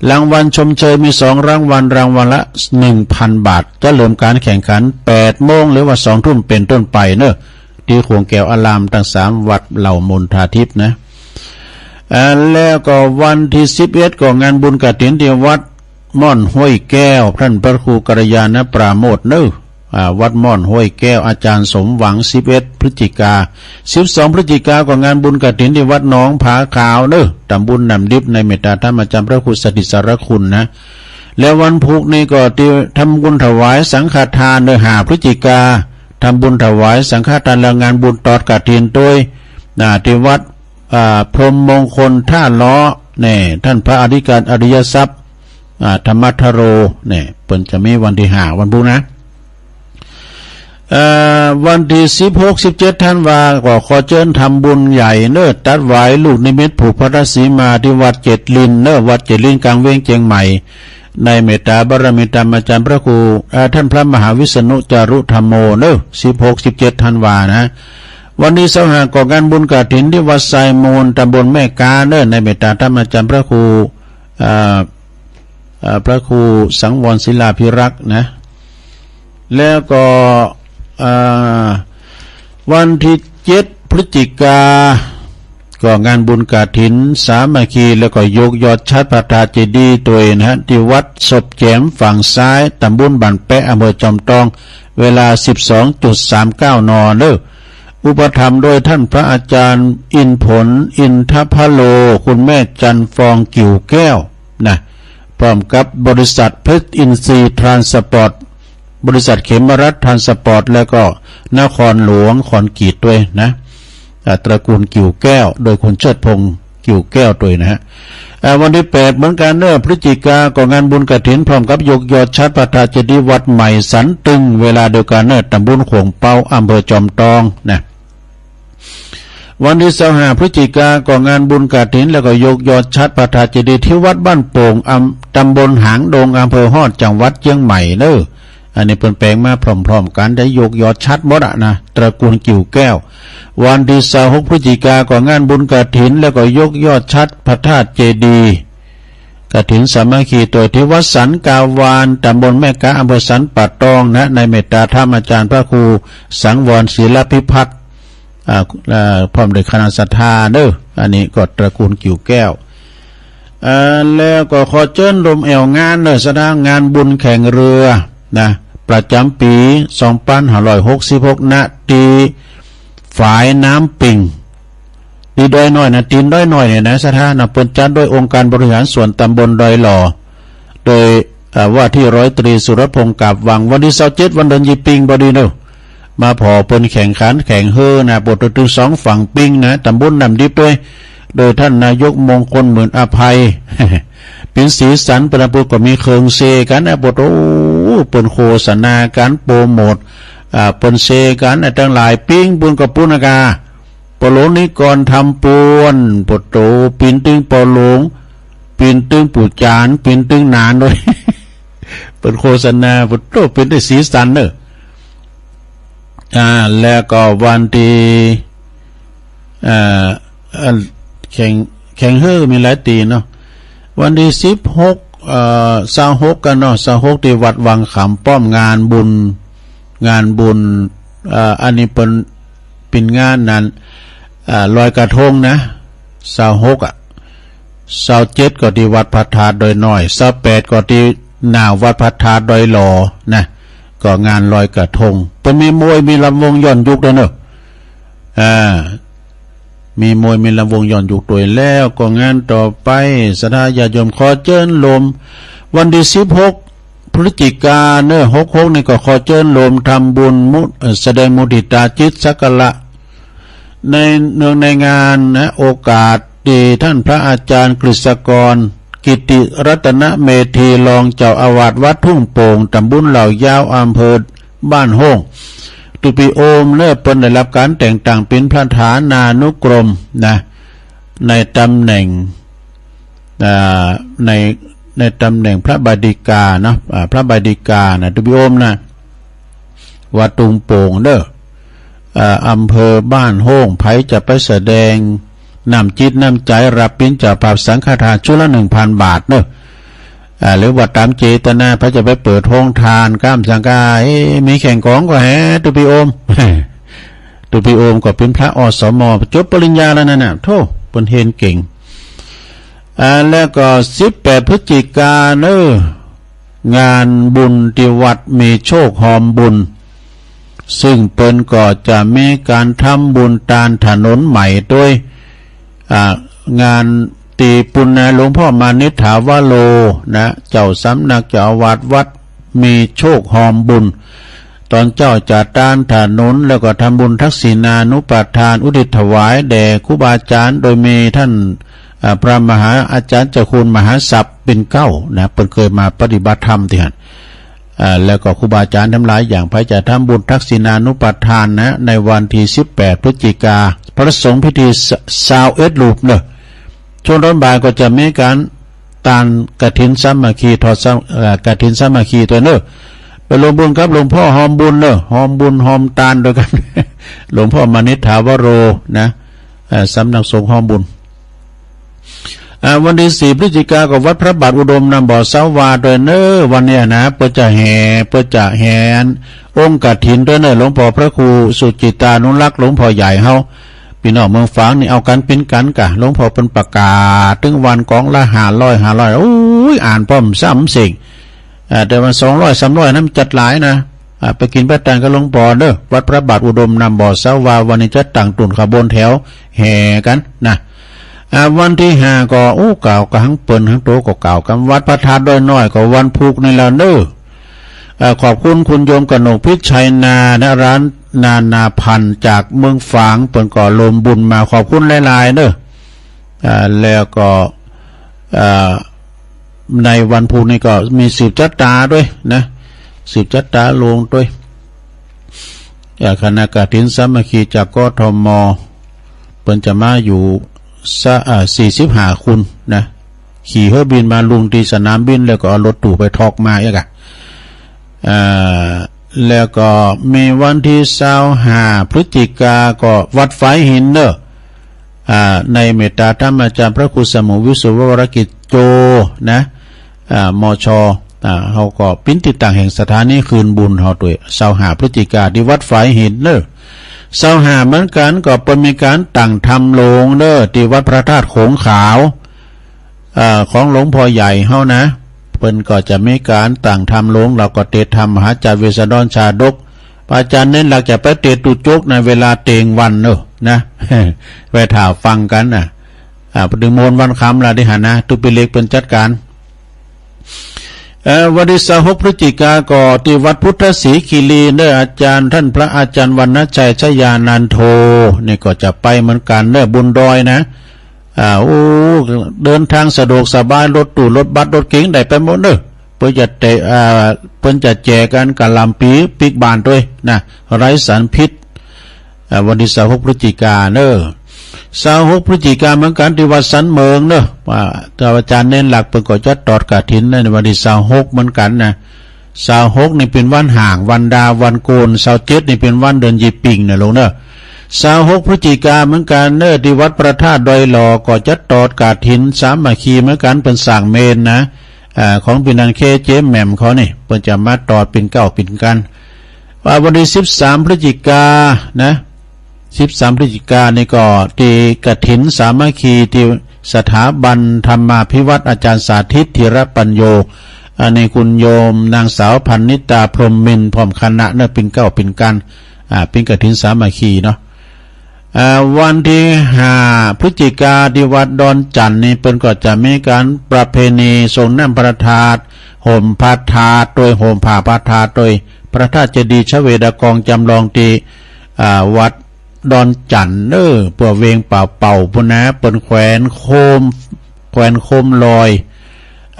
รางวัลชมเชยมีสองรางวัล รางวัลละหนึ่งพันบาท จะเริ่มการแข่งขันแปดโมง หรือว่าสองทุ่มเป็นต้นไปเนอะ ที่โขงแก้วอารามทั้งสามวัดเหล่ามณฑาทิพย์นะ อ่า แล้วก็วันที่สิบเอ็ดก็งานบุญกฐินที่วัดม่อนห้วยแก้ว ท่านพระครูกัลยาณปราโมทย์เนอะ อ่า วัดม่อนห้วยแก้ว อาจารย์สมหวัง สิบเอ็ดพฤศจิกา สิบสองพฤศจิกาก็งานบุญกฐินที่วัดหนองผาขาวเนอะ ตำบลน้ำดิบ ในเมตตาธรรมอาจารย์พระครูสถิตสารคุณนะ แล้ววันพุธนี้ก็ที่ทำบุญถวายสังฆทานเนอะ ห้าพฤศจิกา ทำบุญถวายสังฆทานและงานบุญตอดกฐินด้วยนะ ที่วัด อ่า พรหมมงคลท่าล้อเนี่ย ท่านพระอธิการอริยทรัพย์ อ่า ธรรมทโรเนี่ย เปิ้นจะมีวันที่ห้า วันพุธนะ เอ่อ วันที่สิบหก สิบเจ็ดธันวาก็ขอเจิญทำบุญใหญ่เนอะ ตัดหวายลูกนิมิตผูกพระธาตุสีมาที่วัดเจ็ดลินเนอะ วัดเจ็ดลินกลางเวียงเชียงใหม่ ในเมตตาบารมีธรรมอาจารย์พระครู เอ่อ ท่านพระมหาวิษณุจารุธรรมโมเนอะ สิบหก สิบเจ็ดธันวานะ วันที่สิบห้าก็งานบุญกฐินที่วัดไซมูล ตำบลแม่กาเนอะ ในเมตตาธรรมอาจารย์พระครู เอ่อ เอ่อ พระครูสังวรศิลาภิรักษ์นะ แล้วก็ เอ่อ วันที่เจ็ดพฤศจิกา ก็งานบุญกฐินสามัคคี แล้วก็ยกยอดฉัตรพระธาตุเจดีย์ตัวยนะฮะ ที่วัดศพแจมฝั่งซ้าย ตำบลบ้านแปะ อำเภอจอมทอง เวลา สิบสองจุดสามเก้า นเนอะ อุปถัมภ์โดยท่านพระอาจารย์อินผล อินทพโล คุณแม่จันฟองกิ่วแก้วนะ พร้อมกับบริษัทเพชรอินทรีย์ทรานสปอร์ต บริษัทเขมรัฐทรานสปอร์ต แล้วก็นครหลวงคอนกรีตด้วยนะ อ่า ตระกูลกิ่วแก้ว โดยคุณเชิดพงษ์กิ่วแก้วด้วยนะฮะ อ่า วันที่แปดเหมือนกันเนอะ พฤศจิกาก็งานบุญกฐิน พร้อมกับยกยอดฉัตรพระธาตุเจดีย์วัดใหม่สันตึง เวลาเดียวกันเนอะ ตำบลขวงเปา อำเภอจอมทองนะ วันที่สิบห้าพฤศจิกาก็งานบุญกฐิน แล้วก็ยกยอดฉัตรพระธาตุเจดีย์ที่วัดบ้านโป่ง อำ ตำบลหางดง อำเภอฮอด จังหวัดเชียงใหม่เนอะ อันนี้เปิ้นแปลงมาพร้อมๆกัน ได้ยกยอดฉัตรหมดอะนะ ตระกูลกิ่วแก้ว วันที่สิบหกพฤศจิกาก็งานบุญกฐิน แล้วก็ยกยอดฉัตรพระธาตุเจดีย์ กฐินสามัคคีตัวยที่วัดสันกาวาน ตำบลแม่กา อำเภอสันป่าตองนะ ในเมตตาธรรมอาจารย์พระครูสังวรศิลพิพัฒน์ อ่า อ่า พร้อมด้วยคณะศรัทธาเนอะ อันนี้ก็ตระกูลกิ่วแก้ว อ่า แล้วก็ขอเจิญรวมแอวงานเนอะ ศรัทธางานบุญแข่งเรือนะ ประจำปีสองพันห้าร้อยหกสิบหก ณ ที่ฝายน้ำปิง ที่ดอยน้อยนะ ตีนดอยน้อยเนี่ยนะ ศรัทธานะ เปิ้นจัดโดยองค์การบริหารส่วนตำบลดอยหล่อ โดย เอ่อ ว่าที่ร้อยตรีสุรพงษ์กาบวัง วันที่สิบเจ็ด วันเดือนยี่ปิงพอดีเนอะ มาผ่อเปิ้นแข่งขันแข่งเฮือนะ ปวดตึงสองฝั่งปิงนะ ตำบลน้ำดิบด้วย โดยท่านนายกมงคลหมื่นอภัย เป็นสีสัน เปิ้นนะ ปวดก็มีเครื่องเซกันนะ ปวด โอ้ เปิ้นโฆษณากัน โปรโมท อ่า เปิ้นเซกันนะ ตั้งหลายปิง เปิ้นก็ปุ้นอากา ปอหลวงนิกรธรรมปวน ปวดโต ปินตึงปอหลวง ปินตึงปู่จาน ปินตึงหนานด้วย เปิ้นโฆษณา ปวดโต เปิ้นได้สีสันเนอะ อ่า แล้วก็วันที่ อ่า อัน แข่ง แข่งเฮือมีหลายตีเนาะ วันที่สิบหก เอ่อ สิบหกกันเนาะ สิบหก ที่วัดวังขามป้อม งานบุญ งานบุญ เอ่อ อันนี้เปิ้น เป็นงานนั้น อ่า ลอยกระทงนะ สิบหก อ่ะ สิบเจ็ด ก็ที่วัดพระธาตุดอยน้อย สิบแปด ก็ที่หน้าวัดพระธาตุดอยหล่อนะ ก็งานลอยกระทง เปิ้นมีมวย มีลำวงย้อนยุคด้วยเนอะ อ่า มีมวย มีลำวงย้อนยุคด้วย แล้วก็งานต่อไป ศรัทธาญาติโยมขอเจิญรวม วันที่สิบหก พฤศจิกาเนอะ หกหก นี่ก็ขอเจิญรวมทำบุญมุ เอ่อ แสดงมุทิตาจิตสักการะ ในเนืองในงานนะ โอกาสที่ท่านพระอาจารย์กฤษกร กิติรัตนเมธี รองเจ้าอาวาสวัดทุ่งโป่ง ตำบลเหล่ายาว อำเภอบ้านโฮ่ง ตุปีโอมเนอะ เปิ้นได้รับการแต่งตั้งเป็นประธานานุกรมนะ ในตำแหน่ง อ่าในในตำแหน่งพระบาดิกาเนาะอ่าพระบาดิกานะ ตุปิโอมนะ วัดตุงโป่งเด้ออ่าอำเภอบ้านโฮ่ง ใผจะไปแสดงน้ำจิตน้ำใจ รับปิณฑบาตสังฆทานชุดละหนึ่งพันบาทเด้ออ่าหรือว่าตามเจตนา ใผจะไปเปิดโฮงทาน กล้ามสังฆา เอ้ มีแข่งของก็แห่ ตุปิโอม ตุปิโอมก็เป็นพระ อสม จบปริญญาแล้วนั่นน่ะ โธ่ เปิ้นเฮงเก่ง อ่าแล้วก็สิบแปดพฤศจิกาเนอะ งานบุญที่วัดมีโชคฮอมบุญ ซึ่งเปิ้นก็จะมีการทำบุญตานถนนใหม่ด้วย อ่างานตีปุณนะ หลวงพ่อมานิษฐาวโรนะ เจ้าสำนักเจ้าอาวาสวัดมีโชคฮอมบุญ ตอนเจ๊าจะตานถนน แล้วก็ทำบุญทักษิณานุปทานอุทิศถวายแด่ครูบาอาจารย์ โดยมีท่านอ่าพระมหาอาจารย์เจ้าคุณมหาศัพย์เป็นเก้านะ เปิ้นเคยมาปฏิบัติธรรมที่หั้นอ่าแล้วก็ครูบาอาจารย์ทั้งหลายอย่าง ใผจะทำบุญทักษิณานุปทานนะ ในวันที่สิบแปดพฤศจิกา พระสงฆ์พิธีซาวเอ็ดรูปเนอะ ช่วงตอนบ่ายก็จะมีการตานกฐินสามัคคี ทอดสาเอ่อกฐินสามัคคีตัวยเนอะ ไปร่วมบุญกับหลวงพ่อฮอมบุญเนอะ ฮอมบุญฮอมตานด้วยกัน หลวงพ่อมานิษฐาวโรนะเอ่อสำนักสงฆ์ฮอมบุญอ่าวันที่สี่พฤศจิกาก็วัดพระบาทอุดมน้ำบ่อสาวาตัวยเนอะ วันเนี้ยนะ เปิ้นจะแห่ เปิ้นจะแห่องค์กฐินตัวยเนอะ หลวงพ่อพระครูสุจิตานุรักษ์ หลวงพ่อใหญ่เฮา พี่น้องเมืองฝางนี่เอากั๋นปิณกันก่ะ หลวงพ่อเปิ้นประกาศ ตึงวันก๋องละห้าร้อย ห้าร้อย โอ้ย อ่านป้อมซ้ำเสงอ่าแต่วันสองร้อย สามร้อยนั้นมันจัดหลายนะอ่าไปกิ๋นไปตานกับหลวงพ่อเนอะ วัดพระบาทอุดมน้ำบ่อสาวา วันนี้จัดตั้งตุ๊นขบวนแถวแห่กั๋นนะอ่าวันที่ห้าก็ โอ้ กล่าวกั๋นหั้งเปิ้นหั้งโตก็กล่าวกั๋น วัดพระธาตุดอยน้อยก็วันพุธนี่แหละเนอะ เอ่อขอบคุณคุณโยมกนกพิชัยนานะ ร้านนานาพันธุ์จากเมืองฝาง เปิ้นก็ร่วมบุญมา ขอบคุณหลายๆเนอะอ่าแล้วก็อ่าในวันพุธนี้ก็มีสืบชะตาตัวยนะ สืบชะตาหลวงตัวยอ่าคณะกฐินสามัคคีจาก กทม เปิ้นจะมาอยู่สะอ่าสี่สิบห้าคนนะ ขี่เฮอบินมาลงตี้สนามบิน แล้วก็เอารถตู้ไปถอกมาเอกอะ อ่าแล้วก็มีวันที่ซาวห้าพฤศจิกาก็วัดฝายหินเนอะอ่าในเมตตาธรรมอาจารย์พระครูสมุวิสุทธิวรกิจโจนะอ่ามชอ่าเฮาก็ปิณติดตั้งแห่งสถานีคืนบุญเฮาตัวย ซาวห้าพฤศจิกาตี้วัดฝายหินเนอะ ซาวห้าเหมือนกั๋นก็เปิ้นมีก๋านตั้งธรรมโลงเนอะตี้วัดพระธาตุโขงขาว เอ่อของหลวงพ่อใหญ่เฮานะ เปิ้นก็จะมีก๋านตั้งธรรมโลง แล้วก็เตศน์ธรรมมหาจารย์เวสสันดรชาดก พระอาจารย์เณรหลักจะไปเตศน์ตุ๊จกในเวลาเต็งวันเนอะนะ ไปถ่าฟังกั๋นนะอ่าพอดีโมนวันค่ำละตี้หั้นนะ ตุ๊ปิเล็กเปิ้นจัดก๋าน เอ่อวันที่ซาวหกพฤศจิกาก็ตี้วัดพุทธศรีคีรีเนอะ อาจารย์ท่านพระอาจารย์วรรณชัยชยานันโท นี่ก็จะไปเหมือนกั๋นเนอะ บุญดอยนะ อ่าโอ้เดินทางสะดวกสบาย รถตู้ รถบัส รถเก๋ง ได้ไปหมดเนอะ เปิ้นจะเตะอ่าเปิ้นจะแจกกั๋นกะหล่ำปีปิ๊กบานตัวยนะ ไร้สารพิษอ่าวันที่ซาวหกพฤศจิกาเนอะ ซาวหกพฤศจิกาเหมือนกั๋นตี้วัดสันเมิงเนอะ ว่าแต่อาจารย์เณรหลักเปิ้นก็จะตอดกฐินในวันที่ซาวหกเหมือนกั๋นนะ ซาวหกนี่เป๋นวันฮ้าง วันดา วันโกณ ซาวเจ็ดนี่เป๋นวันเดือนยี่ปิงเนอะโลงเนอะ ซาวหกพฤศจิกาเหมือนกั๋นเนอะ ตี้วัดพระธาตุดอยหล่อ ก็จะตอดกฐินสามัคคีเหมือนกั๋น เปิ้นสร้างเมรุนะอ่าของปี้นันเคเจแหม่มเขานี่ เปิ้นจะมาตอดปิ่นเกล้าปิ่นกั๋น ว่าวันที่สิบสามพฤศจิกานะ สิบสามพฤศจิกานี่ก็ตี้กฐินสามัคคีตี้สถาบันธรรมาภิวัฒน์อาจารย์สาธิตธีรปัญโญ อันนี้คุณโยมนางสาวพันนิตาพรหมมินทร์พร้อมคณะเนอะ ปิ่นเกล้าปิ่นกั๋นอ่าปิ่นกฐินสามัคคีเนาะอ่าวันที่ห้าพฤศจิกาตี้วัดดอนจั่นนี่เปิ้นก็จะมีก๋านประเพณีสรงน้ำพระธาตุ ห่มพระธาตุตัวย ห่มผ้าพระธาตุตัวย พระธาตุเจดีย์ชเวดากองจำลองตี้อ่าวัดดอนจั่นเนอะ เปื้อเวงป่าเป่าปุ้นนะ เปิ้นแขวนโคม แขวนโคมลอย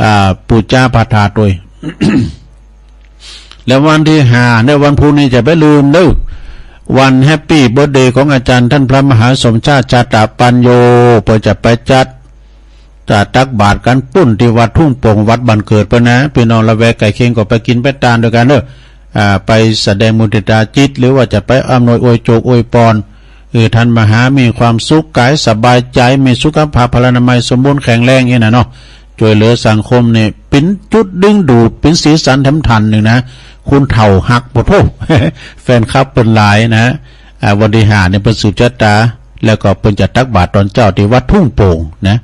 อ่าปู๋จาพระธาตุตัวย แล้ววันที่ห้าเนอะ วันพุธนี้จะไปลืมเนอะ วันแฮปปี้เบิร์ธเดย์ของอาจารย์ท่านพระมหาสมชาติชาตปัญโญ เปิ้นจะไปจัด จะตักบาตรกันปุ้นที่วัดทุ่งโป่ง วัดบ้านเกิดเปิ้นนะ พี่น้องละแวกใกล้เคียงก็ไปกินไปตานด้วยกันเนอะ อ่า ไปแสดงมุทิตาจิต หรือว่าจะไปอำนวยอวยโชคอวยปอน เออ ท่านมหามีความสุขกายสบายใจ มีสุขภาพพลานามัยสมบูรณ์แข็งแรงเองนะเนาะ ช่วยเหลือสังคมเนี่ย เป็นจุดดึงดูด เป็นสีสันแถมทันหนึ่งนะ คุณเฒ่าฮักบ่โทษ แฟนคลับเปิ้นหลายนะ อ่า วันที่ห้าเนี่ยเปิ้นสืบชะตา แล้วก็เปิ้นจะตักบาตรตอนเช้าที่วัดทุ่งโป่งนะ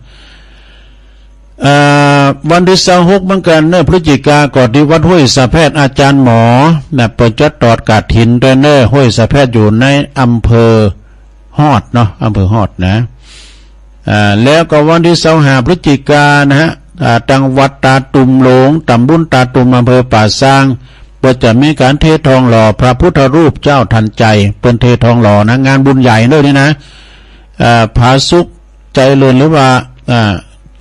เอ่อ วันที่ซาวหกเหมือนกันเนอะ พฤศจิกา ก็ที่วัดห้วยสะแพด อาจารย์หมอนะ เปิ้นจะทอดกฐินด้วยเนอะ ห้วยสะแพดอยู่ในอำเภอฮอดเนาะ อำเภอฮอดนะ อ่า แล้วก็วันที่ซาวห้า พฤศจิกานะฮะ อ่า ทางวัดตาตุ่มหลวง ตำบลตาตุ่ม อำเภอป่าซาง ก็จะมีการเททองหล่อพระพุทธรูปเจ้าทันใจ เปิ้นเททองหล่อนะ งานบุญใหญ่เนอะนี่นะ อ่า ผาสุก ใจเลิน หรือว่า อ่า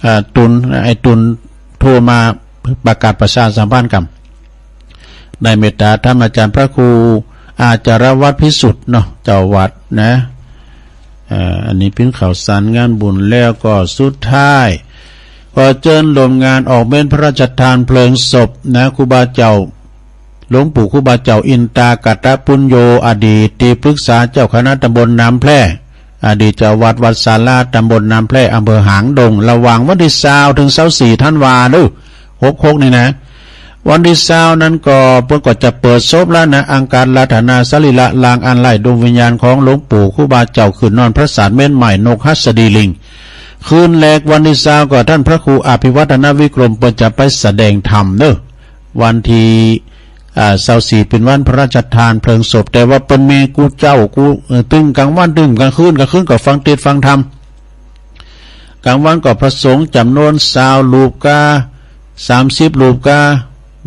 อ่า ตุน ไอ้ตุนโทรมาประกาศประชาสัมพันธ์กับ ในเมตตาธรรมอาจารย์พระครูอาจารวัตรพิสุทธิ์เนาะ เจ้าวัดนะ อ่า อันนี้เป็นข่าวสารงานบุญ แล้วก็สุดท้าย ก็เจิญลมงานออกเม้นพระราชทานเพลิงศพนะ ครูบาเจ้า หลวงปู่ครูบาเจ้าอินตากัตตปุญโญ อดีตที่ปรึกษาเจ้าคณะตำบลน้ำแพร่ อดีตเจ้าวัดวัดสาลาตำบลน้ำแพร่ อำเภอหางดง ระหว่างวันที่ซาวถึงซาวสี่ธันวาเด้อ หกหกนี่นะ วันที่ซาวนั้นก็เปิ้นก็จะเปิดศพแล้วนะ อังคารรัตนาสรีระลางอันไร้ดวงวิญญาณของหลวงปู่ครูบาเจ้าขึ้นนอนพระสาดเม้นใหม่นกหัสดีลิง คืนแรกวันที่ซาวก็ท่านพระครูอภิวัฒนวิกรมเปิ้นจะไปแสดงธรรมเด้อ วันที่ อ่า ซาวสี่เป็นวันพระราชทานเพลิงศพ แต่ว่าเปิ้นมีกู้เจ้ากู้ เอ่อ ตึงกลางวันตึงกลางคืน กลางคืนก็ฟังเทศน์ฟังธรรม กลางวันก็พระสงฆ์จำนวนซาวรูปกา สามสิบรูปกา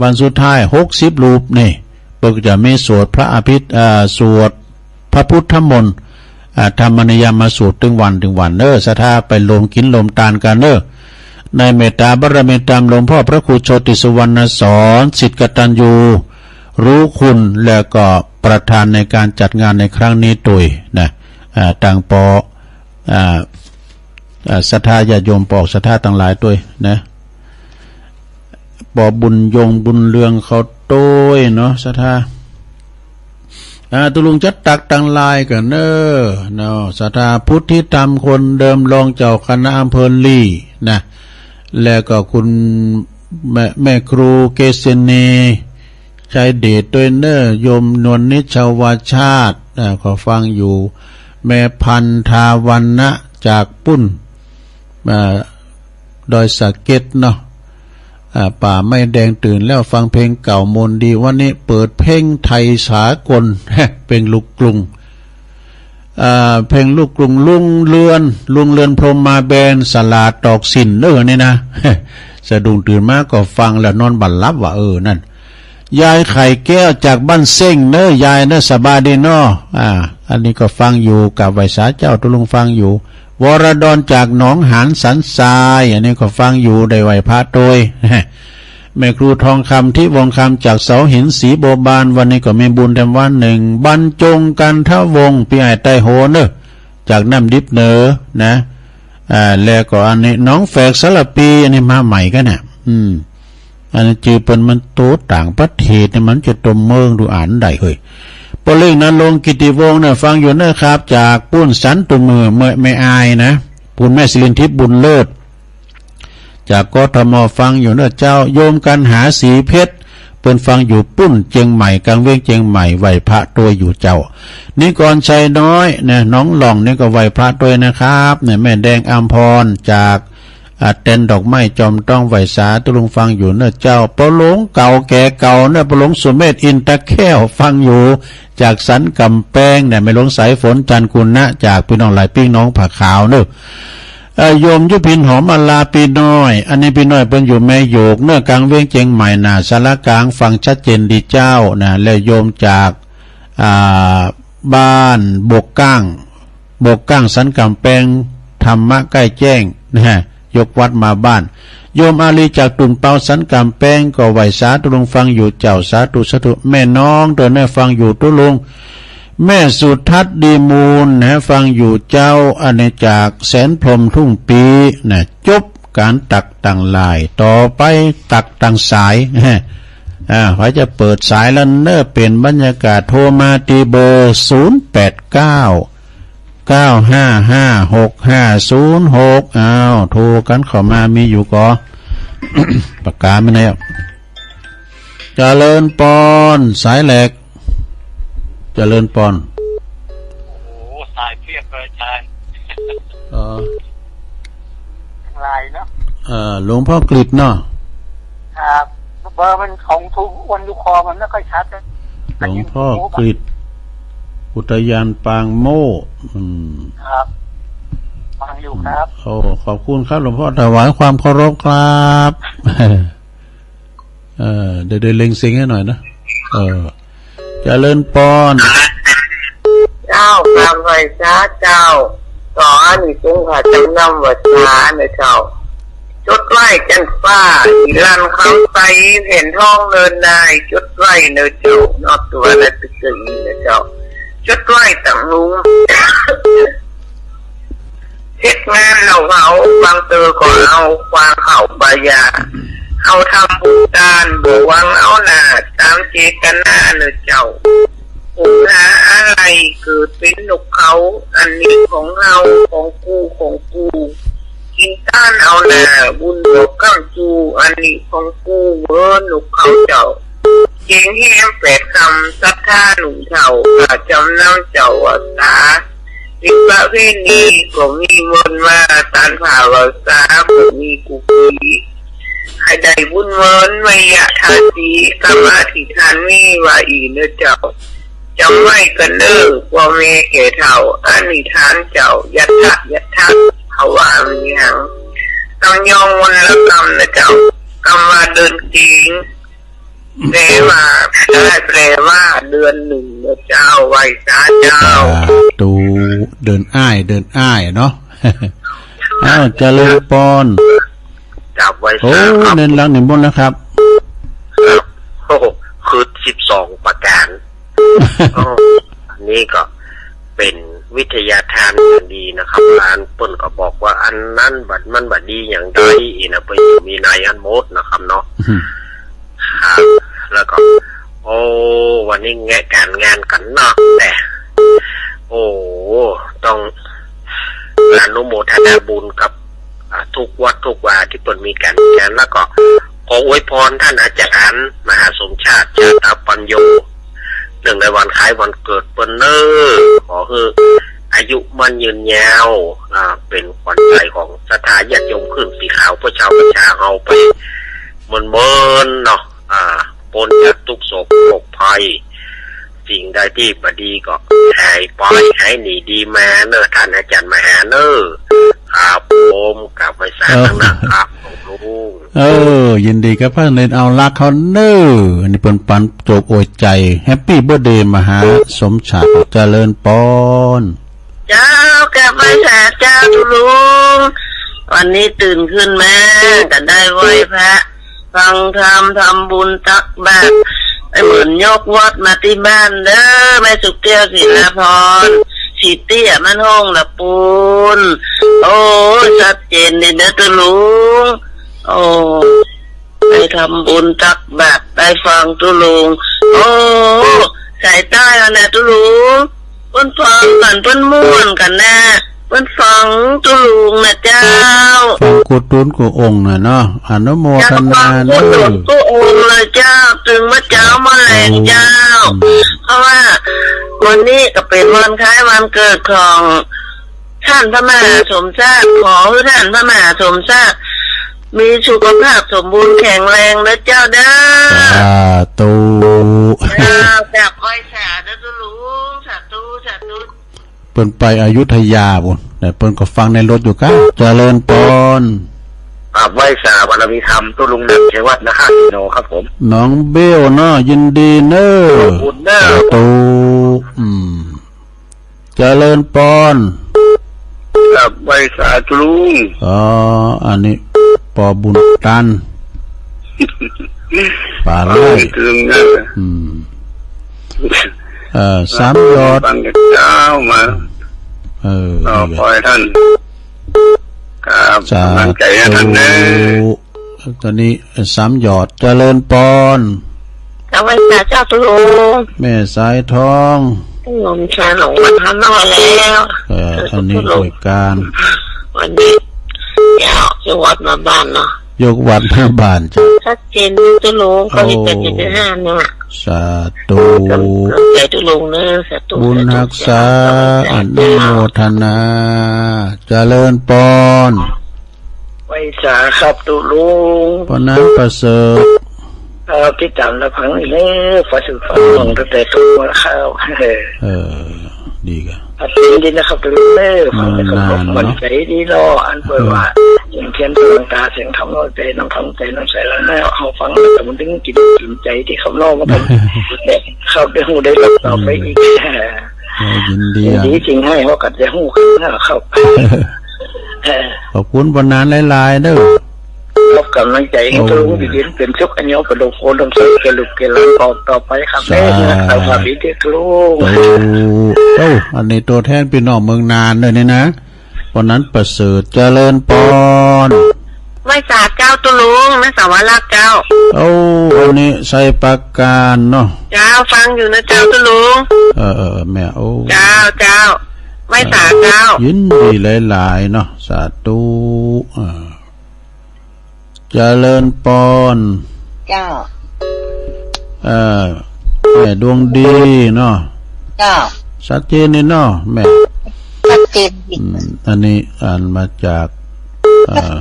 วันสุดท้ายหกสิบรูปนี่ เปิ้นก็จะมีสวดพระอภิธ- เอ่อ สวดพระพุทธมนต์ อ่า ธรรมนิยามสูตรตึงวันตึงวันเนอะ ศรัทธาไปรวมกินรวมตานกันเนอะ ในเมตตาบารมีธรรมหลวงพ่อพระครูโชติสุวรรณสอน ศิษย์กตัญญูรู้คุณ และก็ประธานในการจัดงานในครั้งนี้ตวยนะ อ่า ตังปอ อ่า อ่า ศรัทธาญาติโยมปอกศรัทธาตังหลายตวยนะ ปอบุญยงบุญเรืองเขาตวยเนาะ ศรัทธา อ่า ตกลงจะตักตังหลายกันเนอะเนาะ ศรัทธาพุทธิธรรมคนเดิม รองเจ้าคณะอำเภอลีนะ แล้วก็คุณแม่ แม่ครูเกษณีชัยเดชตวยเนอะ โยมนวลนิชวาชาติ อ่า ขอฟังอยู่ แม่พันธาวันนะจากปุ้น อ่า ดอยสะเก็ดเนาะ อ่า ป่าไม้แดงตื่นแล้ว ฟังเพลงเก่ามนต์ดี วันนี้เปิดเพลงไทยสากล เพลงลูกกรุง อ่า เพลงลูกกรุง ลุงเรือน ลุงเรือนพรหมมาแบน สลาดตอกสินเออนี่นะ สะดุ้งตื่นมาก็ฟังแล้วนอนบ่หลับว่า เออ นั่น ยายไข่แก้วจากบ้านเส้งเนอะ ยายเนอะ สบายดีเนาะ อ่า อันนี้ก็ฟังอยู่ กับไหว้สาเจ้า ตกลงฟังอยู่ วรดรจากหนองหานสันทราย อันนี้ก็ฟังอยู่ ได้ไหว้พระตวย แม่ครูทองคำทิวงคำจากเสาหินศรีบัวบาน วันนี้ก็มีบุญแถมวันหนึ่ง บรรจงกันทวงศ์ พี่อ้ายใต้โหเนอะ จากน้ำดิบเหนือนะ อ่า แล้วก็อันนี้น้องแฝกสารปี อันนี้มาใหม่กันเนี่ย อืม อันนี้จื่อเปิ้นมันโตต่างประเทศเนี่ย มันจะตมเมืองดูอ่านได้เฮ้ย ปอเล็กนรงค์กิติวงศ์เนี่ย ฟังอยู่เนอะครับ จากปุ้นสันตุมือ แม่ แม่อายนะ คุณแม่สิรินทิพย์บุญเลิศ จากกทม ฟังอยู่เนอะเจ้า โยมกันหาสีเพชร เปิ้นฟังอยู่ปุ้นเจียงใหม่ กลางเวียงเจียงใหม่ ไหว้พระตวยอยู่เจ้า นิกรชัยน้อยนะ น้องหล่องนี่ก็ไหว้พระตวยนะครับ เนี่ย แม่แดงอัมพรจาก อ่า เต็นท์ดอกไม้จอมต้อง ไหว้สา ตกลงฟังอยู่เนอะเจ้า ปอหลวงเก่าแก่เก่าเนอะ ปอหลวงสุเมธอินตะแก้ว ฟังอยู่จากสันกำแพงเนี่ย แม่หลวงสายฝนจันทร์กุณะ จากพี่น้องหลายปิ้งน้องผาขาวเนอะ เอ่อ โยมยุพินหอมอลา พี่น้อย อันนี้พี่น้อยเปิ้นอยู่แม่โยกเนอะ กลางเวียงเจียงใหม่ หน้าศาลากลาง ฟังชัดเจนดีเจ้านะ และโยมจาก อ่า บ้านบกก้าง บกก้างสันกำแพง ธรรมะใกล้แจ้งนะฮะ ยกวัดมาบ้าน โยมอาลีจากตุ่นเปาสันกำแพง ก็ไหว้สา ตกลงฟังอยู่เจ้า สาธุสาธุ แม่น้องเดินให้ฟังอยู่ ตกลง แม่สุทัศน์ดีมูลนะ ฟังอยู่เจ้า อันนี้จากแสนพรหมทุ่งปีนะ จบ การตักต่างหลาย ต่อไปตักต่างสาย อ่า ใครจะเปิดสายแล้วเนอะ เปลี่ยนบรรยากาศ โทรมาที่เบอร์ ศูนย์ แปด เก้า เก้า ห้า ห้า หก ห้า ศูนย์ หก อ้าว โทรกันเข้ามา มีอยู่ก่อ ปากกาไม่แน่ เจริญปอน สายแหลก เจริญปอน โอ้โห สายเพียบเลยอาจารย์ เออ ทั้งหลายเนาะ เออ หลวงพ่อกฤษเนาะ ครับ เบอร์มันของทุกวันลูกคอมันไม่ค่อยชัดนะ หลวงพ่อกฤษ อุทยานปางโม่ อืม ครับ ฟังอยู่ครับ โอ้ ขอบคุณครับ หลวงพ่อ ถวายความเคารพครับ เออ เดี๋ยว เดี๋ยวเล็งเสียงให้หน่อยนะ เออ เจริญปอน เจ้า กราบไหว้สาเจ้า ขออานิสงส์ข้าจำนำวัตตานะเจ้า จดไว้จันฟ้า อีหลั่นคำใส แผ่นทองเนินนาย จดไว้เนอเจ้า นอกตัวและตึกตึงนะเจ้า จดไว้ต่างลุง เฮ็ดงานแล้วเฮา บางเทื่อก็เอาควางเข้าป่าหญ้า เฮาทำบุญตาน บ่หวังเอาหน้า ตามเจตนาเนอเจ้า ผมหาอะไรเกิดเป็นนกเขา อันนี้ของเฮา ของกู ของกู กินตานเอาหน้า บุญดอกกำจู อันนี้ของกู เว้อนกเขาเจ้า เก่งแฮมแปดคำ ศรัทธาหนุ่มเฒ่า ข้าจำนำเจ้าวัตตา สิประเพณีก็มีมนต์มา ตานผ้าวัตตาก็มีกุกกี ให้ได้บุญเมินไวยะทาสี กำอธิษฐานมีว่าอีเนอเจ้า จำไว้กันเนอ พ่อแม่แก่เฒ่า อธิษฐานเจ้า ยัตถะ ยัตถะ เขาว่ามีหัง ต้องยองมนต์ละกำนะเจ้า กำว่าเดินเก่ง แปลว่า ได้แปลว่าเดือนหนึ่งนะเจ้า ไหว้สาเจ้า สาธุ เดินอ้าย เดินอ้ายเนาะ อ้าว เจริญปอน กราบไหว้สา โอ้ ครับ เน้นหลังนิมนต์นะครับ ครับ โอ้โห คือสิบสองประการ โอ้ อันนี้ก็เป็นวิทยาทานอย่างดีนะครับ ร้านเปิ้นก็บอกว่าอันนั้นบัดมันบัดดีอย่างใดอีกนะ เปิ้นจะมีในอันหมดนะครับเนาะ อืม ครับ แล้วก็ โอ้ วันนี้แงะการงานกันเนาะ แต่ โอ้ ต้องอนุโมทนาบุญกับ อ่า ทุกวัดทุกวาที่เปิ้นมีการงาน แล้วก็ขออวยพรท่านอาจารย์มหาสมชาติ ชาตาปัญโย เนื่องในวันคล้ายวันเกิดเปิ้นเนอ ขอให้อายุมั่นยืนยาว อ่า เป็นขวัญใจของศรัทธาญาติโยมขึ้นสีขาว พวกชาวประชาเฮาไปเมินๆเนาะ อ่า พ้นจากทุกข์โศกโรคภัย สิ่งใดที่บ่ดีก็หายไป หายหนีดีมาเนอะ ท่านอาจารย์มหาเนอะ ครับผม กราบไหว้สา เออ ทั้งนั้นครับ หลวงลุง เออ ยินดีกับพระเนนเอาลักษณ์เขาเนอะ อันนี้เปิ้นปันโจกอวยใจ แฮปปี้เบิร์ธเดย์มหาสมชาติ เจริญปอน เจ้า กราบไหว้สาเจ้าตุ๊ลุง วันนี้ตื่นขึ้นมา ก็ได้ไหว้พระ ฟังธรรม ทำบุญตักบาตร ไอ้เหมือนยกวัดมาที่บ้านเด้อ แม่สุแก้ว ศิลาพร สีเตี้ย มันห้องละปูน โอ้ ชัดเจนดีเด้อตุ๊ลุง โอ้ ได้ทำบุญตักบาตร ได้ฟังตุ๊ลุง โอ้ สายใต้แล้วนะตุ๊ลุง เปิ้นฟังกัน เปิ้นม่วนกันนะ เปิ้นฟังตุ๊ลุงนะเจ้า ฟังกูตูนกูองค์น่ะเนาะ อนุโมทนาเนอะ เจ้า ฟังกูตูนกูองค์เลยเจ้า ตึงเมื่อเช้ามาแลงเจ้า อืม เพราะว่าวันนี้ก็เป็นวันคล้ายวันเกิดของ ท่านพระมหาสมชาติ ขอให้ท่านพระมหาสมชาติ มีสุขภาพสมบูรณ์แข็งแรงนะเจ้าเด้อ สาธุ เจ้า กราบไหว้สาธุลุง สาธุ สาธุ เปิ้นไปอยุธยาบุญ แต่เปิ้นก็ฟังในรถอยู่ก้า เจริญปอน กราบไหว้สาบารมีธรรมตุ๊ลุง หนึ่งชัยวัฒน์ นครศรีโนครับผม น้องเบลเนาะ ยินดีเนอะ ขอบคุณเนอะ สาธุ อืม เจริญปอน ครับ ไหว้สาธุลุง อ๋อ อันนี้ปอบุญตัน ป่าไร่ เอาถึงนะ อืม เอ่อ สามยอด ฟังจากเช้ามา เออ รอคอยท่าน ครับ สาธุ กำลังใจให้ท่านเด้อ ตอนนี้สามหยอด เจริญปอน กราบไหว้สาเจ้าตุ๊ลุง แม่สายทอง งมชาหลงวันพระนอกแล้ว เอ่อ อันนี้ ตุ๊ลุง ด้วยการ วันนี้ เดี๋ยวยกวัดมาบ้านเนาะ ยกวัดมาบ้านจ้ะ ชัดเจนตุ๊ลุง โอ้ ข้อที่เจ็ดเจ็ดห้าเนี่ย สาธุ กำลังใจตุ๊ลุงเนอะ สาธุ บุญฮักษา สาธุ อนุโมทนา เจริญปอน ไหว้สาครับตุ๊ลุง ปอนั้นประเสริฐ ครับ ติดตามรับฟังอยู่เด้อ ฟังสู่ฟังลงตั้งแต่ต้นมาแล้วครับ เออ ดีกัน ครับ ยินดีนะครับตุ๊ลุงเด้อ ฟังแล้วก็ เออ นานเนาะ มั่นใจดีเนาะ อันเปิดว่า เออ เสียงเทียนเปิดตา เสียงธรรมเนาะ ใจน้ำธรรม ใจน้ำใสแล้วเนาะ เอาฟังแล้วแต่มันถึงกิน กินใจที่เขาเนาะ มันต้อง ครับ เดี๋ยวได้รับต่อไปอีก เออ เออ ยินดี ยินดี อ่ะ จริงให้เขากัดใจหู้กันนะครับ เออ ขอบคุณปอนั้นหลายๆเด้อ ครับ กำลังใจให้ โอ้ ตุ๊ลุงอยู่เย็นเป็นสุข อันยอดเป็นลูกโคนลำไส้แก่ลูกแก่หลานต่อ ต่อไปครับ สาธุ เด้อนะครับ สวัสดีเด้อตุ๊ลุง โอ้ โอ้ อันนี้ตัวแทนพี่น้องเมืองนานด้วยนี่นะ ปอนั้นประเสริฐ เจริญปอน ไหว้สาเจ้าตุ๊ลุง แม่สาวรักเจ้า โอ้ อันนี้ชัยปราการเนาะ เจ้า ฟังอยู่นะเจ้าตุ๊ลุง เออ เออ แม่ โอ้ เจ้า เจ้า ไหว้สาเจ้า ยินดีหลายๆเนาะ สาธุ เออ เจริญปอน เจ้า เอ่อ แม่ดวงดีเนาะ เจ้า ชัดเจนนี่เนาะแม่ ชัดเจน อืม อันนี้อ่านมาจาก เอ่อ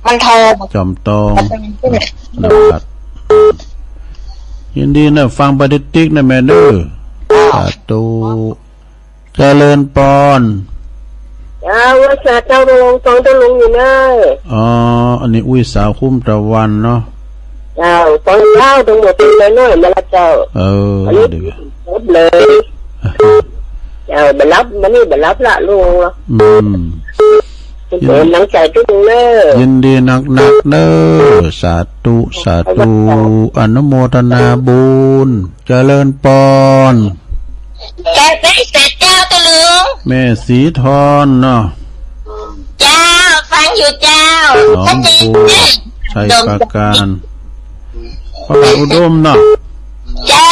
มันโทร จอมตอง มันโทร นะครับ ยินดีนะ ฟังไปติ๊กๆนะแม่เด้อ เจ้า สาธุ เจริญปอน เจ้า ไหว้สาเจ้าตุ๊ลุง ฟังตุ๊ลุงอยู่เน่อ อ๋อ อันนี้อุ้ยสาวคุ้มตะวันเนาะ เจ้า ฟังเจ้า ทั้งหมดเป็นน้อยๆมาละเจ้า เออ อันนี้ ดีกว่า หมดเลย เจ้า บ่หลับ มื้อนี้บ่หลับละลุง อืม เป็นกำลังใจตุ๊ลุงเน่อ ยินดีนักๆเน่อ สาธุ สาธุ อนุโมทนาบุญ เจริญปอน เจ้า ไหว้สาเจ้าตุ๊ลุง แม่สีทอนเนาะ เจ้า ฟังอยู่เจ้า หนองบัว ชัยปราการ พระบาทอุดมเนาะ เจ้า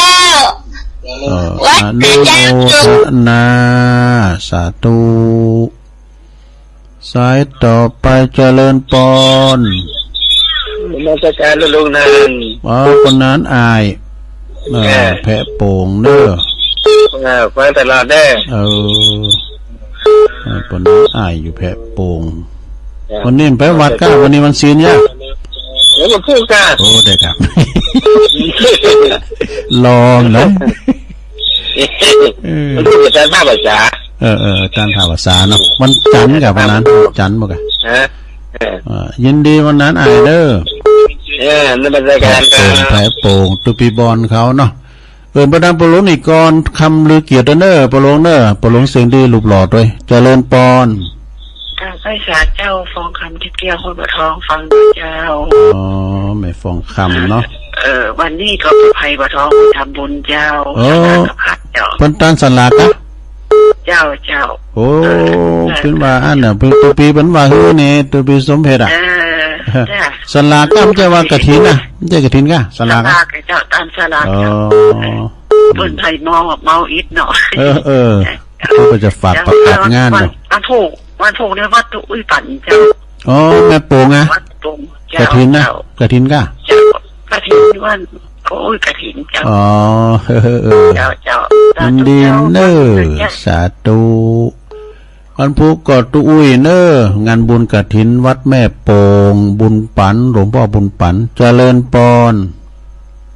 เอ่อ ไหว้สาเจ้าตุ๊ลุง อนุโมทนา สาธุ สายต่อไปเจริญปอน นมัสการลุงนัน อ๋อ ปอนั้นอ้าย เอ่อ แพะโป่งเด้อ เออ ฟังตลอดเด้อ เออ เออ ปอนั้นอ้ายอยู่แพะโป่ง วันนี้ไปวัดก้า วันนี้วันศีลเนี่ย เดี๋ยวมาพูดกัน โอ้ ได้ครับ ลองนะ เออ มันพูดกับอาจารย์ภาคภาษา เออ เออ อาจารย์ภาคภาษาเนาะ วันจันทร์กับวันนั้น จันทร์บ่กะ ฮะ เออ อ่า ยินดีวันนั้นอ้ายเด้อ เออ นมัสการครับ แพะโป่ง ตุ๊ปีบอลเขาเนาะ เออ ประดามปอหลวงนี่ก่อน คำลือเกียรติเด้อ ปอหลวงเด้อ ปอหลวงเสียงดีรูปหล่อด้วย เจริญปอน กราบไหว้สาเจ้าฟองคำทิพย์แก้ว คนบ่อทอง ฟังด้วยเจ้า อ๋อ แม่ฟองคำเนาะ เออ วันนี้ก็ไปบ่อทองทำบุญเจ้า เออ สลากกับพระเจ้า เพิ่นตั้งสลากกะ เจ้า เจ้า โอ้ เออ เพิ่นว่าอันน่ะ เพิ่นตุ๊ปีเพิ่นว่าหื้อนี่ ตุ๊ปีสมเพชรอ่ะ เออ จ้ะ สลากกะ ไม่ใช่ว่ากฐินนะ ไม่ใช่กฐินกะ สลากกะ สลากกะเจ้า ตามสลาก อ๋อ เจ้า เปิ้นให้เมา เมาอิดเนาะ เออ เออ เพิ่นก็จะฝากประกาศงานเนาะ วันพุธ วันพุธเนี่ยวัดตุ๊อุ้ยปั่นเจ้า อ๋อ แม่โป่งอะ วัดโป่งเจ้า กฐินนะ เจ้า กฐินกะ เจ้า กฐินวัน โอ้ย กฐินเจ้า อ๋อ เออ เออ เจ้า เจ้า ยินดีเนอะ สาธุ วันพุธก็ตุ๊อุ้ยเนอะ งานบุญกฐินวัดแม่โป่ง บุญปัน หลวงพ่อบุญปัน เจริญปอน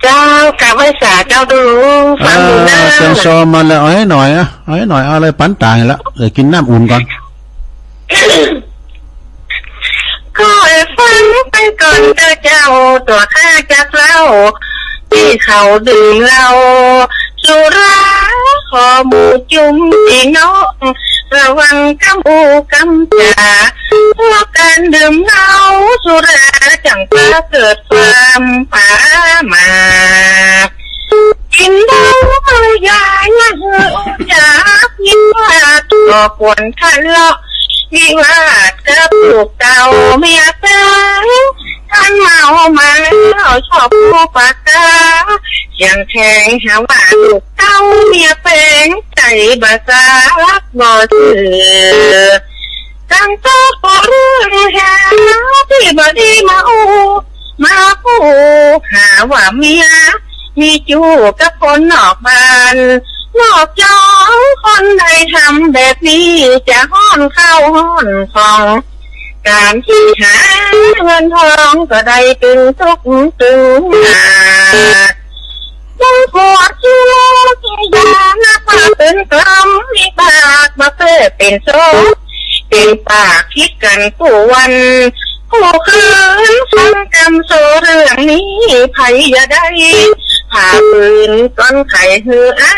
เจ้ากราบไหว้สาเจ้าตุ๊ลุง ฟังอยู่นะ เออ เสียงซอมาแล้ว เอาให้หน่อยอะ เอาให้หน่อย เอาอะไรปันตายละ เดี๋ยวกินน้ำอุ่นก่อน ขอให้ฟังไปก่อนเถอะเจ้า ตัวข้าจักเล่า ที่เขาดื่มเหล้าสุรา ขอหมู่จุมพี่น้อง ระวังกำอู้กำจา เพราะการดื่มเหล้าสุราจั่งพาเกิดความประมาท กินเหล้าเมายาอย่าหื้ออู้จ๋า คิดว่าตัวควรทะเลาะ วิวาทกับลูกเต้าเมียแฟน ท่านเมามาแล้วชอบพูดปากกา เสียงแทงหาว่าลูกเต้าเมียแฟน ใจบ่สาบ่ซื่อ ตั้งโต๊ะเรื่องหาที่บ่ดีมาอู้ มาอู้ หาว่าเมีย มีจู้กับคนนอกบ้าน นอกจองคนใดทำแบบนี้ จะฮ้อนข้าวฮ้อนของ การที่หาเงินทองก็ได้ตึงทุกตึงหนัก ต้องปวดที่โลกยานับว่าเป็นกรรมวิบาก มาเกิดเป็นโส เป็นปากคิดกันคู่วัน คู่คืนฟังกำโสเรื่องนี้ ไผอย่าได้ ผ่าปืนก้อนไขหืออา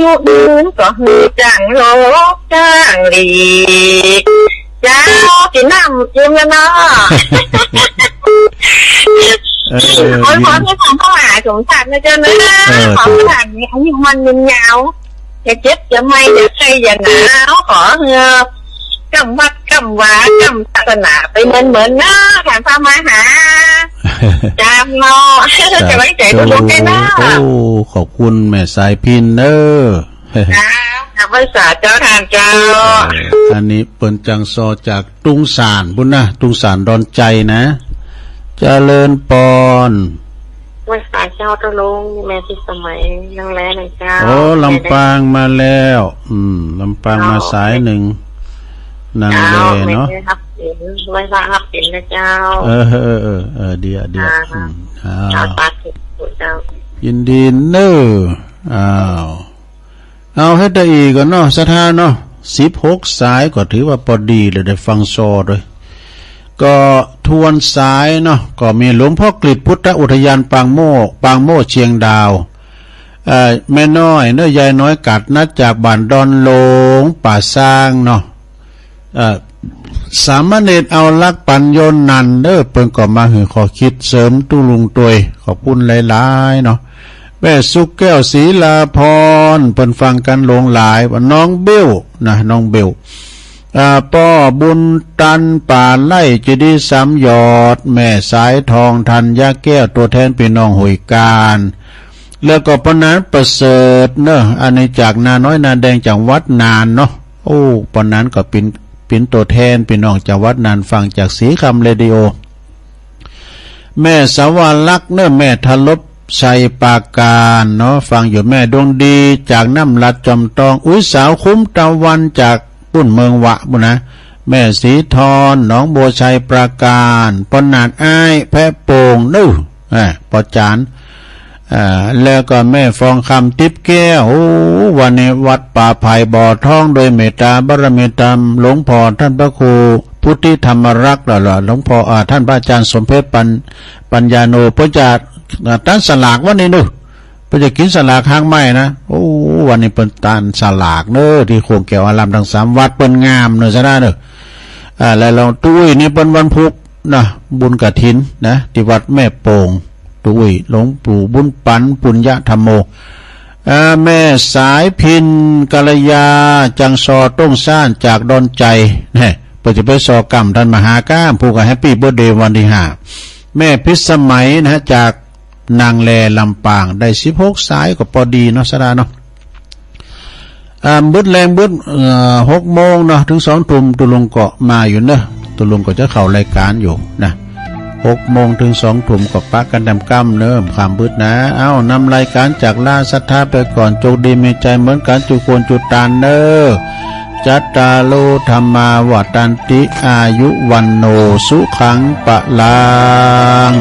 ยุยืนก็หือจ้างโลกจ้างหลีก เจ้า กินน้ำอิ่มแล้วเนาะ เออ ขอ ขอให้ความพระมหาสมศักดิ์นะเจ้าเนอะ เออ ขอให้หลานมีอายุมั่นยืนยาว อย่าเจ็บอย่าไข้อย่าไข้อย่าหนาว ขอให้กำวัดกำวากำศาสนาไปเหมือนเหมือนเนาะ ท่านพระมหา เจ้าเนาะ สาธุ จะไว้ใจทุกคนเนาะ โอ้ ขอบคุณแม่สายพินเนอะ เจ้า ขอบคุณสาธุเจ้าท่านเจ้า เออ อันนี้เปิ้นจังซอจากตุงสานพุ้นนะ ตุงสานดอนใจนะ เจริญปอน ไหว้สาเจ้าตะลุง แม่พิสมัย ยังแลนะเจ้า โอ้ ลำปางมาแล้ว อืม ลำปางมาสายหนึ่ง นั่นแลเนาะ เจ้า แม่ฮับศีล ไหว้พระฮับศีลนะเจ้า เออ เออ เออ เออ เดี๋ยว เดี๋ยว อ่า อืม อ้าว เจ้า สาธุเจ้า ยินดีเนอะ อ้าว เอาเฮ็ดได้อีกก่อนเนาะ ศรัทธาเนาะ สิบหกสายก็ถือว่าพอดีเลย ได้ฟังซอด้วย ก็ทวนสายเนาะ ก็มีหลวงพ่อกฤษพุทธอุทยานปางโม่ ปางโม่เชียงดาว เอ่อ แม่น้อยเนอะ ยายน้อยกาดนัดจากบ้านดอนหลวงป่าซางเนาะ เอ่อ สามเณรเอาลักษณ์ปัญโยนันท์เด้อ เปิ้นก็มาหื้อข้อคิดเสริมตุลุงตวย ขอบคุณหลายๆเนาะ แม่สุกแก้วศรีลาพร เปิ้นฟังกันหลวงหลาย ว่าน้องเบลนะ น้องเบล อ่า ป้อบุญตันป่าไร่ เจดีย์สามยอด แม่สายทองธัญญาแก้ว ตัวแทนพี่น้องห้วยกาญ แล้วก็ป้อหนานประเสริฐเนอะ อันนี้จากนาน้อยนาแดง จังหวัดน่านเนาะ โอ้ ป้อหนานก็เป็น เป็นตัวแทนพี่น้องจังหวัดน่าน ฟังจากสีคำเรดิโอ แม่สาวาลักษณ์เนอะ แม่ทลบชัยปราการเนาะ ฟังอยู่ แม่ดวงดีจากน้ำลัดจอมตอง อุ๊ย สาวคุ้มตะวันจากปุ้นเมืองวะปุ้นนะ แม่สีทอน หนองบัวชัยปราการ ป้อหนานอ้ายแพะโป่งเนอะ อ่า ป้อจาน อ่า แล้วก็แม่ฟองคำติ๊บแก้ว โอ้ วันนี้วัดป่าไผ่บ่อทอง โดยเมตตาบารมีธรรมหลวงพ่อท่านพระครูพุทธิธรรมรักษ์ แล้วล่ะ หลวงพ่อ อ่า ท่านพระอาจารย์สมเพชรปัญ ปัญญาโน เปิ้นจะ อ่า ตัดสลากวันนี้เนอะ เปิ้นจะกินสลากหางไม้นะ โอ้ วันนี้เปิ้นตัดสลากเนอะ ที่โค้งแก้วอารามทั้งสามวัด เปิ้นงามเนอะ ชนะเนอะ อ่า แล้วลองตุ้ยนี่เปิ้นวันพุธนะ บุญกฐินนะ ที่วัดแม่โป่ง ตุ้ยหลวงปู่บุญปันปุญญธรรมโม อ่า แม่สายพินกัลยา จังซอต้งซ่านจากดอนใจ เนี่ย เปิ้นจะไปซอก้ำท่านมหาก้าม ผู้ก็แฮปปี้เบิร์ธเดย์วันที่ห้า แม่พิสมัยนะฮะ จากนางแลลำปาง ได้สิบหกสายก็พอดีเนาะ สาระเนาะ อ่า เบิดแรงเบิด เอ่อ หกโมงเนาะ ถึงสองทุ่ม ตุลุงก็มาอยู่เนอะ ตุลุงก็จะเข้ารายการอยู่นะ หกโมงถึงสองทุ่มก็ปะกันดำก้ำเนอะ ความเบิดนะ เอ้า นำรายการจากลาศรัทธาไปก่อน โชคดีมีชัยเหมือนกันจุคนจุตานเนอะ จัตตาโร ธัมมา วัฑฒันติ อายุ วัณโณ สุขัง พลัง